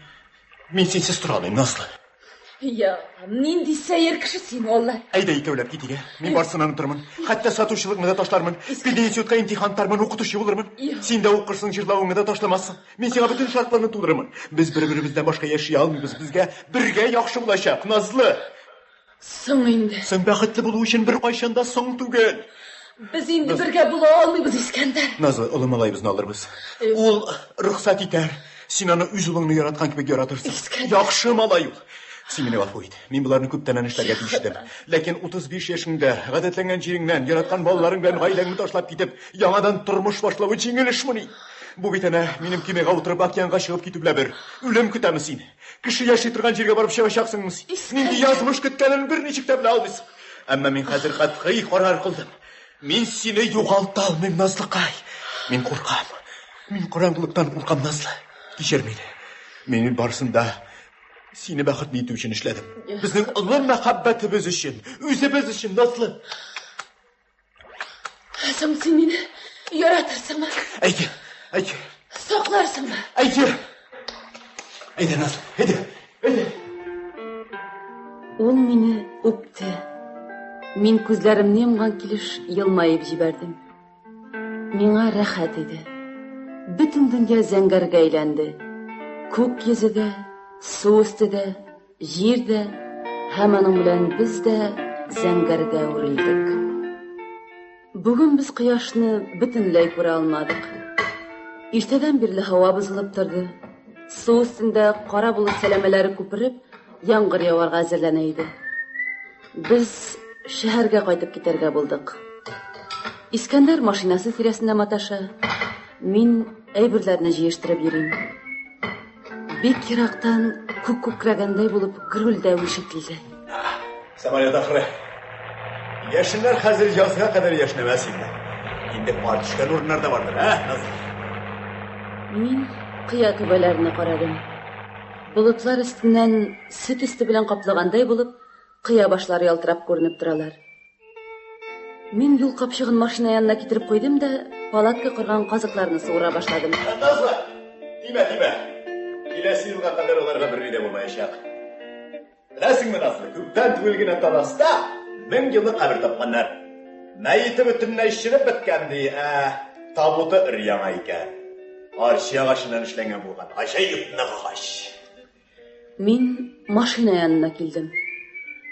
мин синсез тора алмыйм, Назлы. Я, нинди сәер кеше син, Алла. Әйдә икәүләп китик, ә? Мин барысын онытырмын. Хәтта сатучылыкны да ташлармын. Пединститутка имтихан тотармын, укытучы булырмын. Син дә укырсың, җырлавыңны да ташламассың. Мин сиңа бөтен шартларны тудырырмын. Без бер-беребездән башка яши алмыйбыз. Безгә бергә яхшы булачак, Назлы. Соң инде. Соң бәхетле булу өчен беркайчан да соң түгел. Без инде бергә була алмыйбыз, Искәндәр. Назлы, олы малаебызны алырбыз. Ул рөхсәт итәр. Син аны үз улыңны яраткан кебек яратырсың. Искәндәр. Яхшы малай ул. Син мине гафу ит. Мин боларны күптәннән эшләргә тиеш идем. Ләкин 35 яшеңдә, гадәтләнгән җиреңнән, яраткан балаларың белән гаиләңне ташлап китеп, яңадан тормыш башлавы җиңел эшмени? Бу бит әнә минем көймәгә утырып океанга чыгып китү белән бер. Үлем көтәме сине? Кеше яши торган җиргә барып чыгачаксыңмы син? Нинди язмыш көткәнен берничек тә белә алмыйсың. Әмма мин хәзер катгый карар кылдым. Мин сине югалта алмыйм, Назлыкай. Мин куркам. Мин караңгылыктан куркам, Назлы. Кичер мине. Мин барысын да сине бәхетле итү өчен эшләдем. Безнең олы мәхәббәтебез өчен, үзебез өчен, Назлы. Соң син мине яратырсыңмы? Әйе, әйе. Сакларсыңмы? Әйе. Әйдә, Назлы, әйдә, әйдә. Ул мине үпте. Мин күзләремне йомган килеш елмаеп җибәрдем. Миңа рәхәт иде. Бөтен дөнья зәңгәргә әйләнде. Күк йөзе дә, су өсте дә, Җир дә һәм аның белән без дә зәңгәргә үрелдек. Бүген без кояшны бөтенләй күрә алмадык. Иртәдән бирле һава бозылып торды. Су өстендә кара болыт сәләмәләре күпереп, яңгыр яварга әзерләнә иде. Без шәһәргә кайтып китәргә булдык. Искәндәр машинасы тирәсендә маташа. Мин әйберләрне җыештырып йөрим. Бик ерактан күк күкрәгәндәй булып гөрелдәү ишетелде. Самолет ахыры. Яшеннәр хәзер язга кадәр яшьнәмәс инде. Инде кар төшкән урыннар да бардыр, ә, Назлы? Мин кыя түбәләренә карадым. Болытлар өстеннән сөт өсте белән каплагандай булып, кыя башлары ялтырап күренеп торалар. Мин юл капчыгын машина янына китереп куйдым да, палатка корган казыкларны суыра башладым. Назлы, тимә, тимә. Киләсе елга кадәр аларга берни дә булмаячак. Беләсеңме, Назлы, күптән түгел генә Танаста 1000 еллык кабер тапканнар. Мәете бөтенләй череп беткән ди, ә табуты өр-яңа икән. Арча агачыннан эшләнгән булган. Гаҗәеп нык агач. Мин машина янына килдем.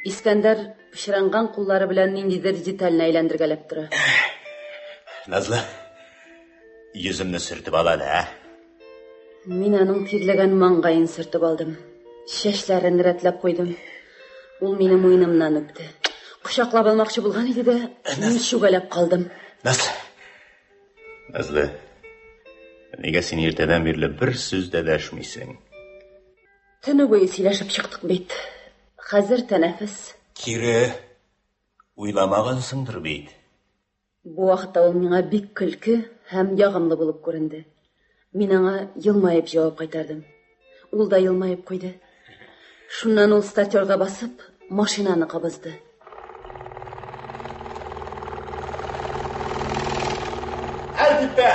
Искәндәр пычранган куллары белән ниндидер детальне әйләндергәләп тора. Назлы, йөземне сөртеп ал әле, ә? Мин аның тирләгән маңгаен сөртеп алдым. Чәчләрен рәтләп куйдым. Ул мине муенымнан үпте. Кочаклап алмакчы булган иде дә, мин чүгәләп калдым. Назлы, Назлы, нигә син иртәдән бирле бер сүз дә дәшмисең? Төне буе сөйләшеп чыктык бит. Хәзер тәнәфес. Кире уйламагансыңдыр бит. Бу вакытта ул миңа бик көлке һәм ягымлы булып күренде. Мин аңа елмаеп җавап кайтардым. Ул да елмаеп куйды. Шуннан ул стартерга басып, машинаны кабызды. Әлбәттә,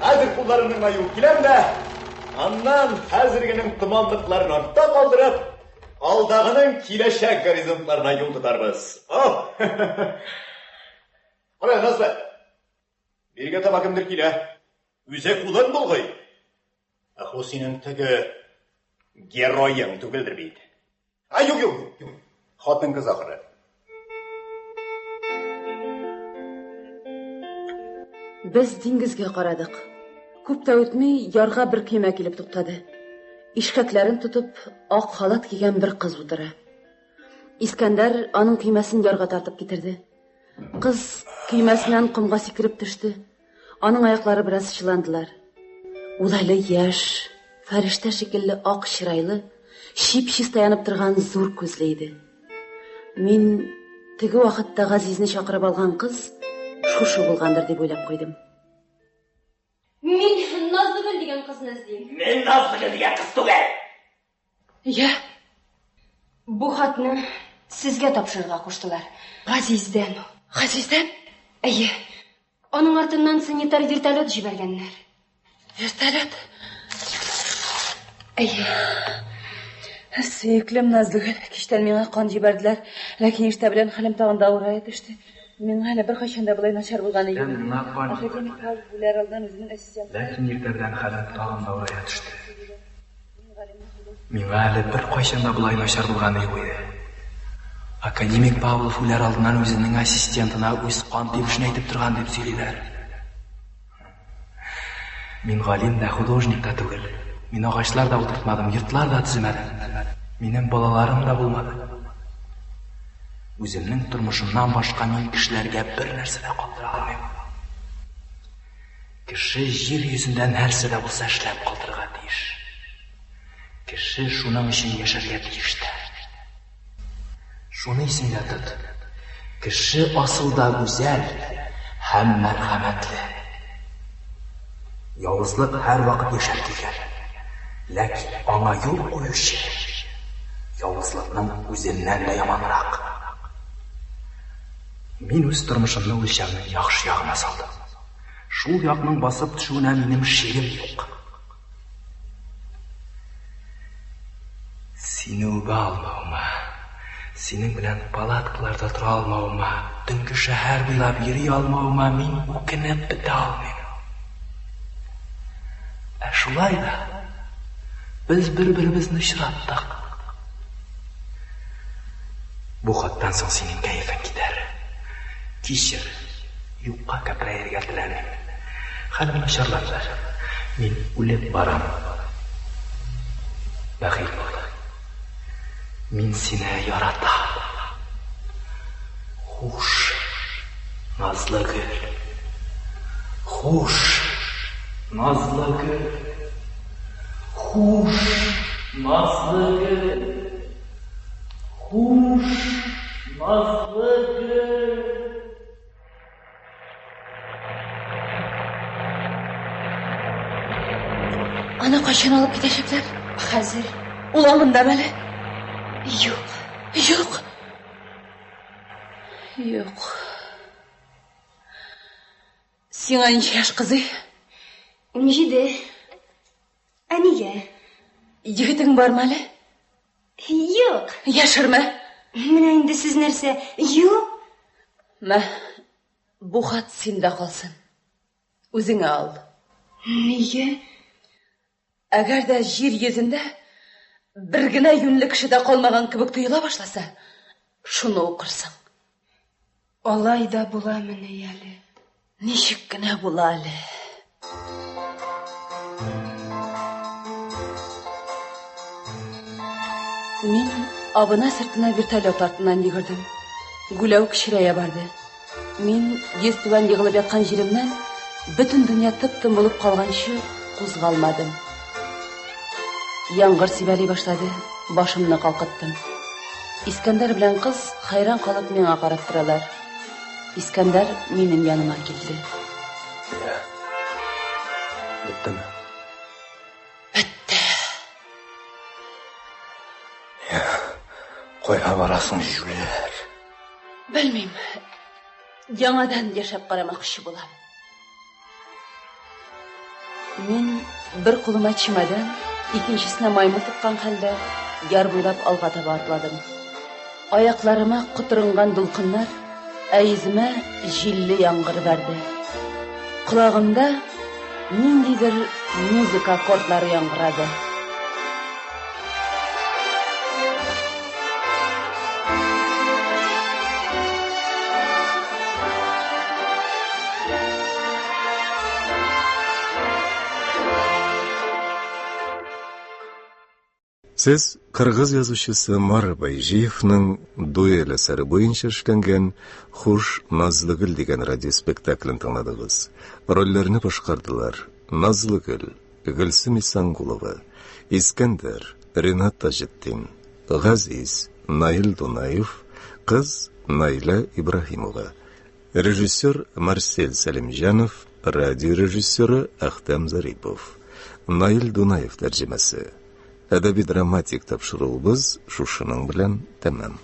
хәзер кулларымны гына юып киләм дә, аннан хәзергенең томанлыкларын артта калдырып, алдагының киләчәк горизонтларына юл тотарбыз. О! Кара, Назлы, бирегә таба кемдер килә. Үзе кулын болгый. Ах, ул синең теге героең түгелдер бит. А, юк, юк, юк. Хатын-кыз ахыры. Без диңгезгә карадык. Күп тә үтми, ярга бер көймә килеп туктады. Ишкәкләрен тотып, ак халат кигән бер кыз утыра. Искәндәр аның көймәсен ярга тартып китерде. Кыз көймәсеннән комга сикереп төште. Аның аяклары бераз чыландылар. Ул әле яшь, фәрештә шикелле ак чырайлы, чип-чиста янып торган зур күзле иде. Мин теге вакытта Газизне чакырып алган кыз шушы булгандыр дип уйлап куйдым. Мин Назлыгөл дигән кызны эзлим. Мин Назлыгөл дигән кыз түгел. Я. Бу хатны сезгә тапшырырга куштылар. Газиздән ул. Газиздән? Әйе. Аның артыннан санитар вертолет җибәргәннәр. Вертолет? Әйе. Сөеклем Назлыгөл, кичтән миңа кан җибәрделәр, ләкин иртә белән хәлем тагын да авырая төште. Миңа әле беркайчан да болай начар булганы юк. Миңа кан Академик Павлов үләр алдан үзенең ассистенты. Ләкин иртә белән хәлем тагын да авырая төште. Миңа әле беркайчан да болай начар булганы юк иде. Академик Павлов үләр алдыннан үзенең ассистентына үз кан тибешен әйтеп торган дип сөйлиләр. Мин галим дә, художник та түгел. Мин агачлар да утыртмадым, йортлар да төземәдем. Минем балаларым да булмады. Үземнең тормышымнан башка мин кешеләргә бер нәрсә дә калдыра алмыйм. Кеше җир йөзендә нәрсә дә булса эшләп калдырырга тиеш. Кеше шуның өчен яшәргә тиеш тә. Шуны исеңдә тот. Кеше асылда гүзәл һәм мәрхәмәтле. Явызлык һәрвакыт яшәп килгән. Ләкин аңа юл куючы явызлыкның үзеннән дә яманрак. Мин үз тормышымны үлчәмнең яхшы ягына салдым. Шул якның басып төшүенә минем шигем юк. Сине үбә алмавыма, синең белән палаткаларда тора алмавыма, төнге шәһәр буйлап йөри алмавыма мин үкенеп бетә алмыйм. Ә шулай да без бер-беребезне очраттык. Бу хаттан соң синең кәефең китәр. Кичер, юкка кәпрәергә теләмим. Хәлем начарланды. Мин үлеп барам. Бәхил бул. Мин сине яратам. Хуш, назлы гөл. Хуш, назлы гөл. Хуш, назлы гөл. Хуш, назлы гөл. Аны кайчан алып китәчәкләр? Хәзер. Ул аңындамы әле? Юк. Юк. Юк. Сиңа ничә яшь, кызый? 17. Ә нигә? Егетең бармы әле? Юк. Яшермә. Менә инде сез нәрсә? Юк. Мә, бу хат синдә калсын. Үзеңә ал. Нигә? Әгәр дә җир йөзендә бер генә юньле кеше дә калмаган кебек тоела башласа, шуны укырсың. Алай да буламыни әле? Ничек кенә була әле? Мин абына сыртына вертолет артыннан йөгердем. Гүләү кечерәя барды. Мин йөз түбән егылып яткан җиремнән бөтен дөнья тып-тын булып калганчы кузгалмадым. Яңгыр сибәли башлады, башымны калкыттым. Искәндәр белән кыз хәйран калып миңа карап торалар. Искәндәр минем яныма килде. Я. Беттеме? Бетте. Я. Кая барасың, җүләр? Белмим. Яңадан яшәп карамакчы булам. Мин бер кулыма чемодан, икенчесенә маймыл тоткан хәлдә яр буйлап алга таба атладым. Аякларыма котырынган дулкыннар, ә йөземә җилле яңгыр бәрде. Колагымда ниндидер музыка аккордлары яңгырады. Сез кыргыз язучысы Мар Байҗиевның Дуэль әсәре буенча эшләнгән Хуш, Назлыгөл дигән радиоспектаклен тыңладыгыз. Рольләрне башкардылар Назлыгөл, Гөлсем Исангулова, Искәндәр, Ренат Таҗетдин, Газиз, Наил Дунаев, кыз Наилә Ибраһимова. Режиссер Марсель Сәлимҗанов, радио режиссеры Әхтәм Зарипов. Наил Дунаев тәрҗемәсе. Әдәби-драматик тапшыруыбыз шушының белән тәмам.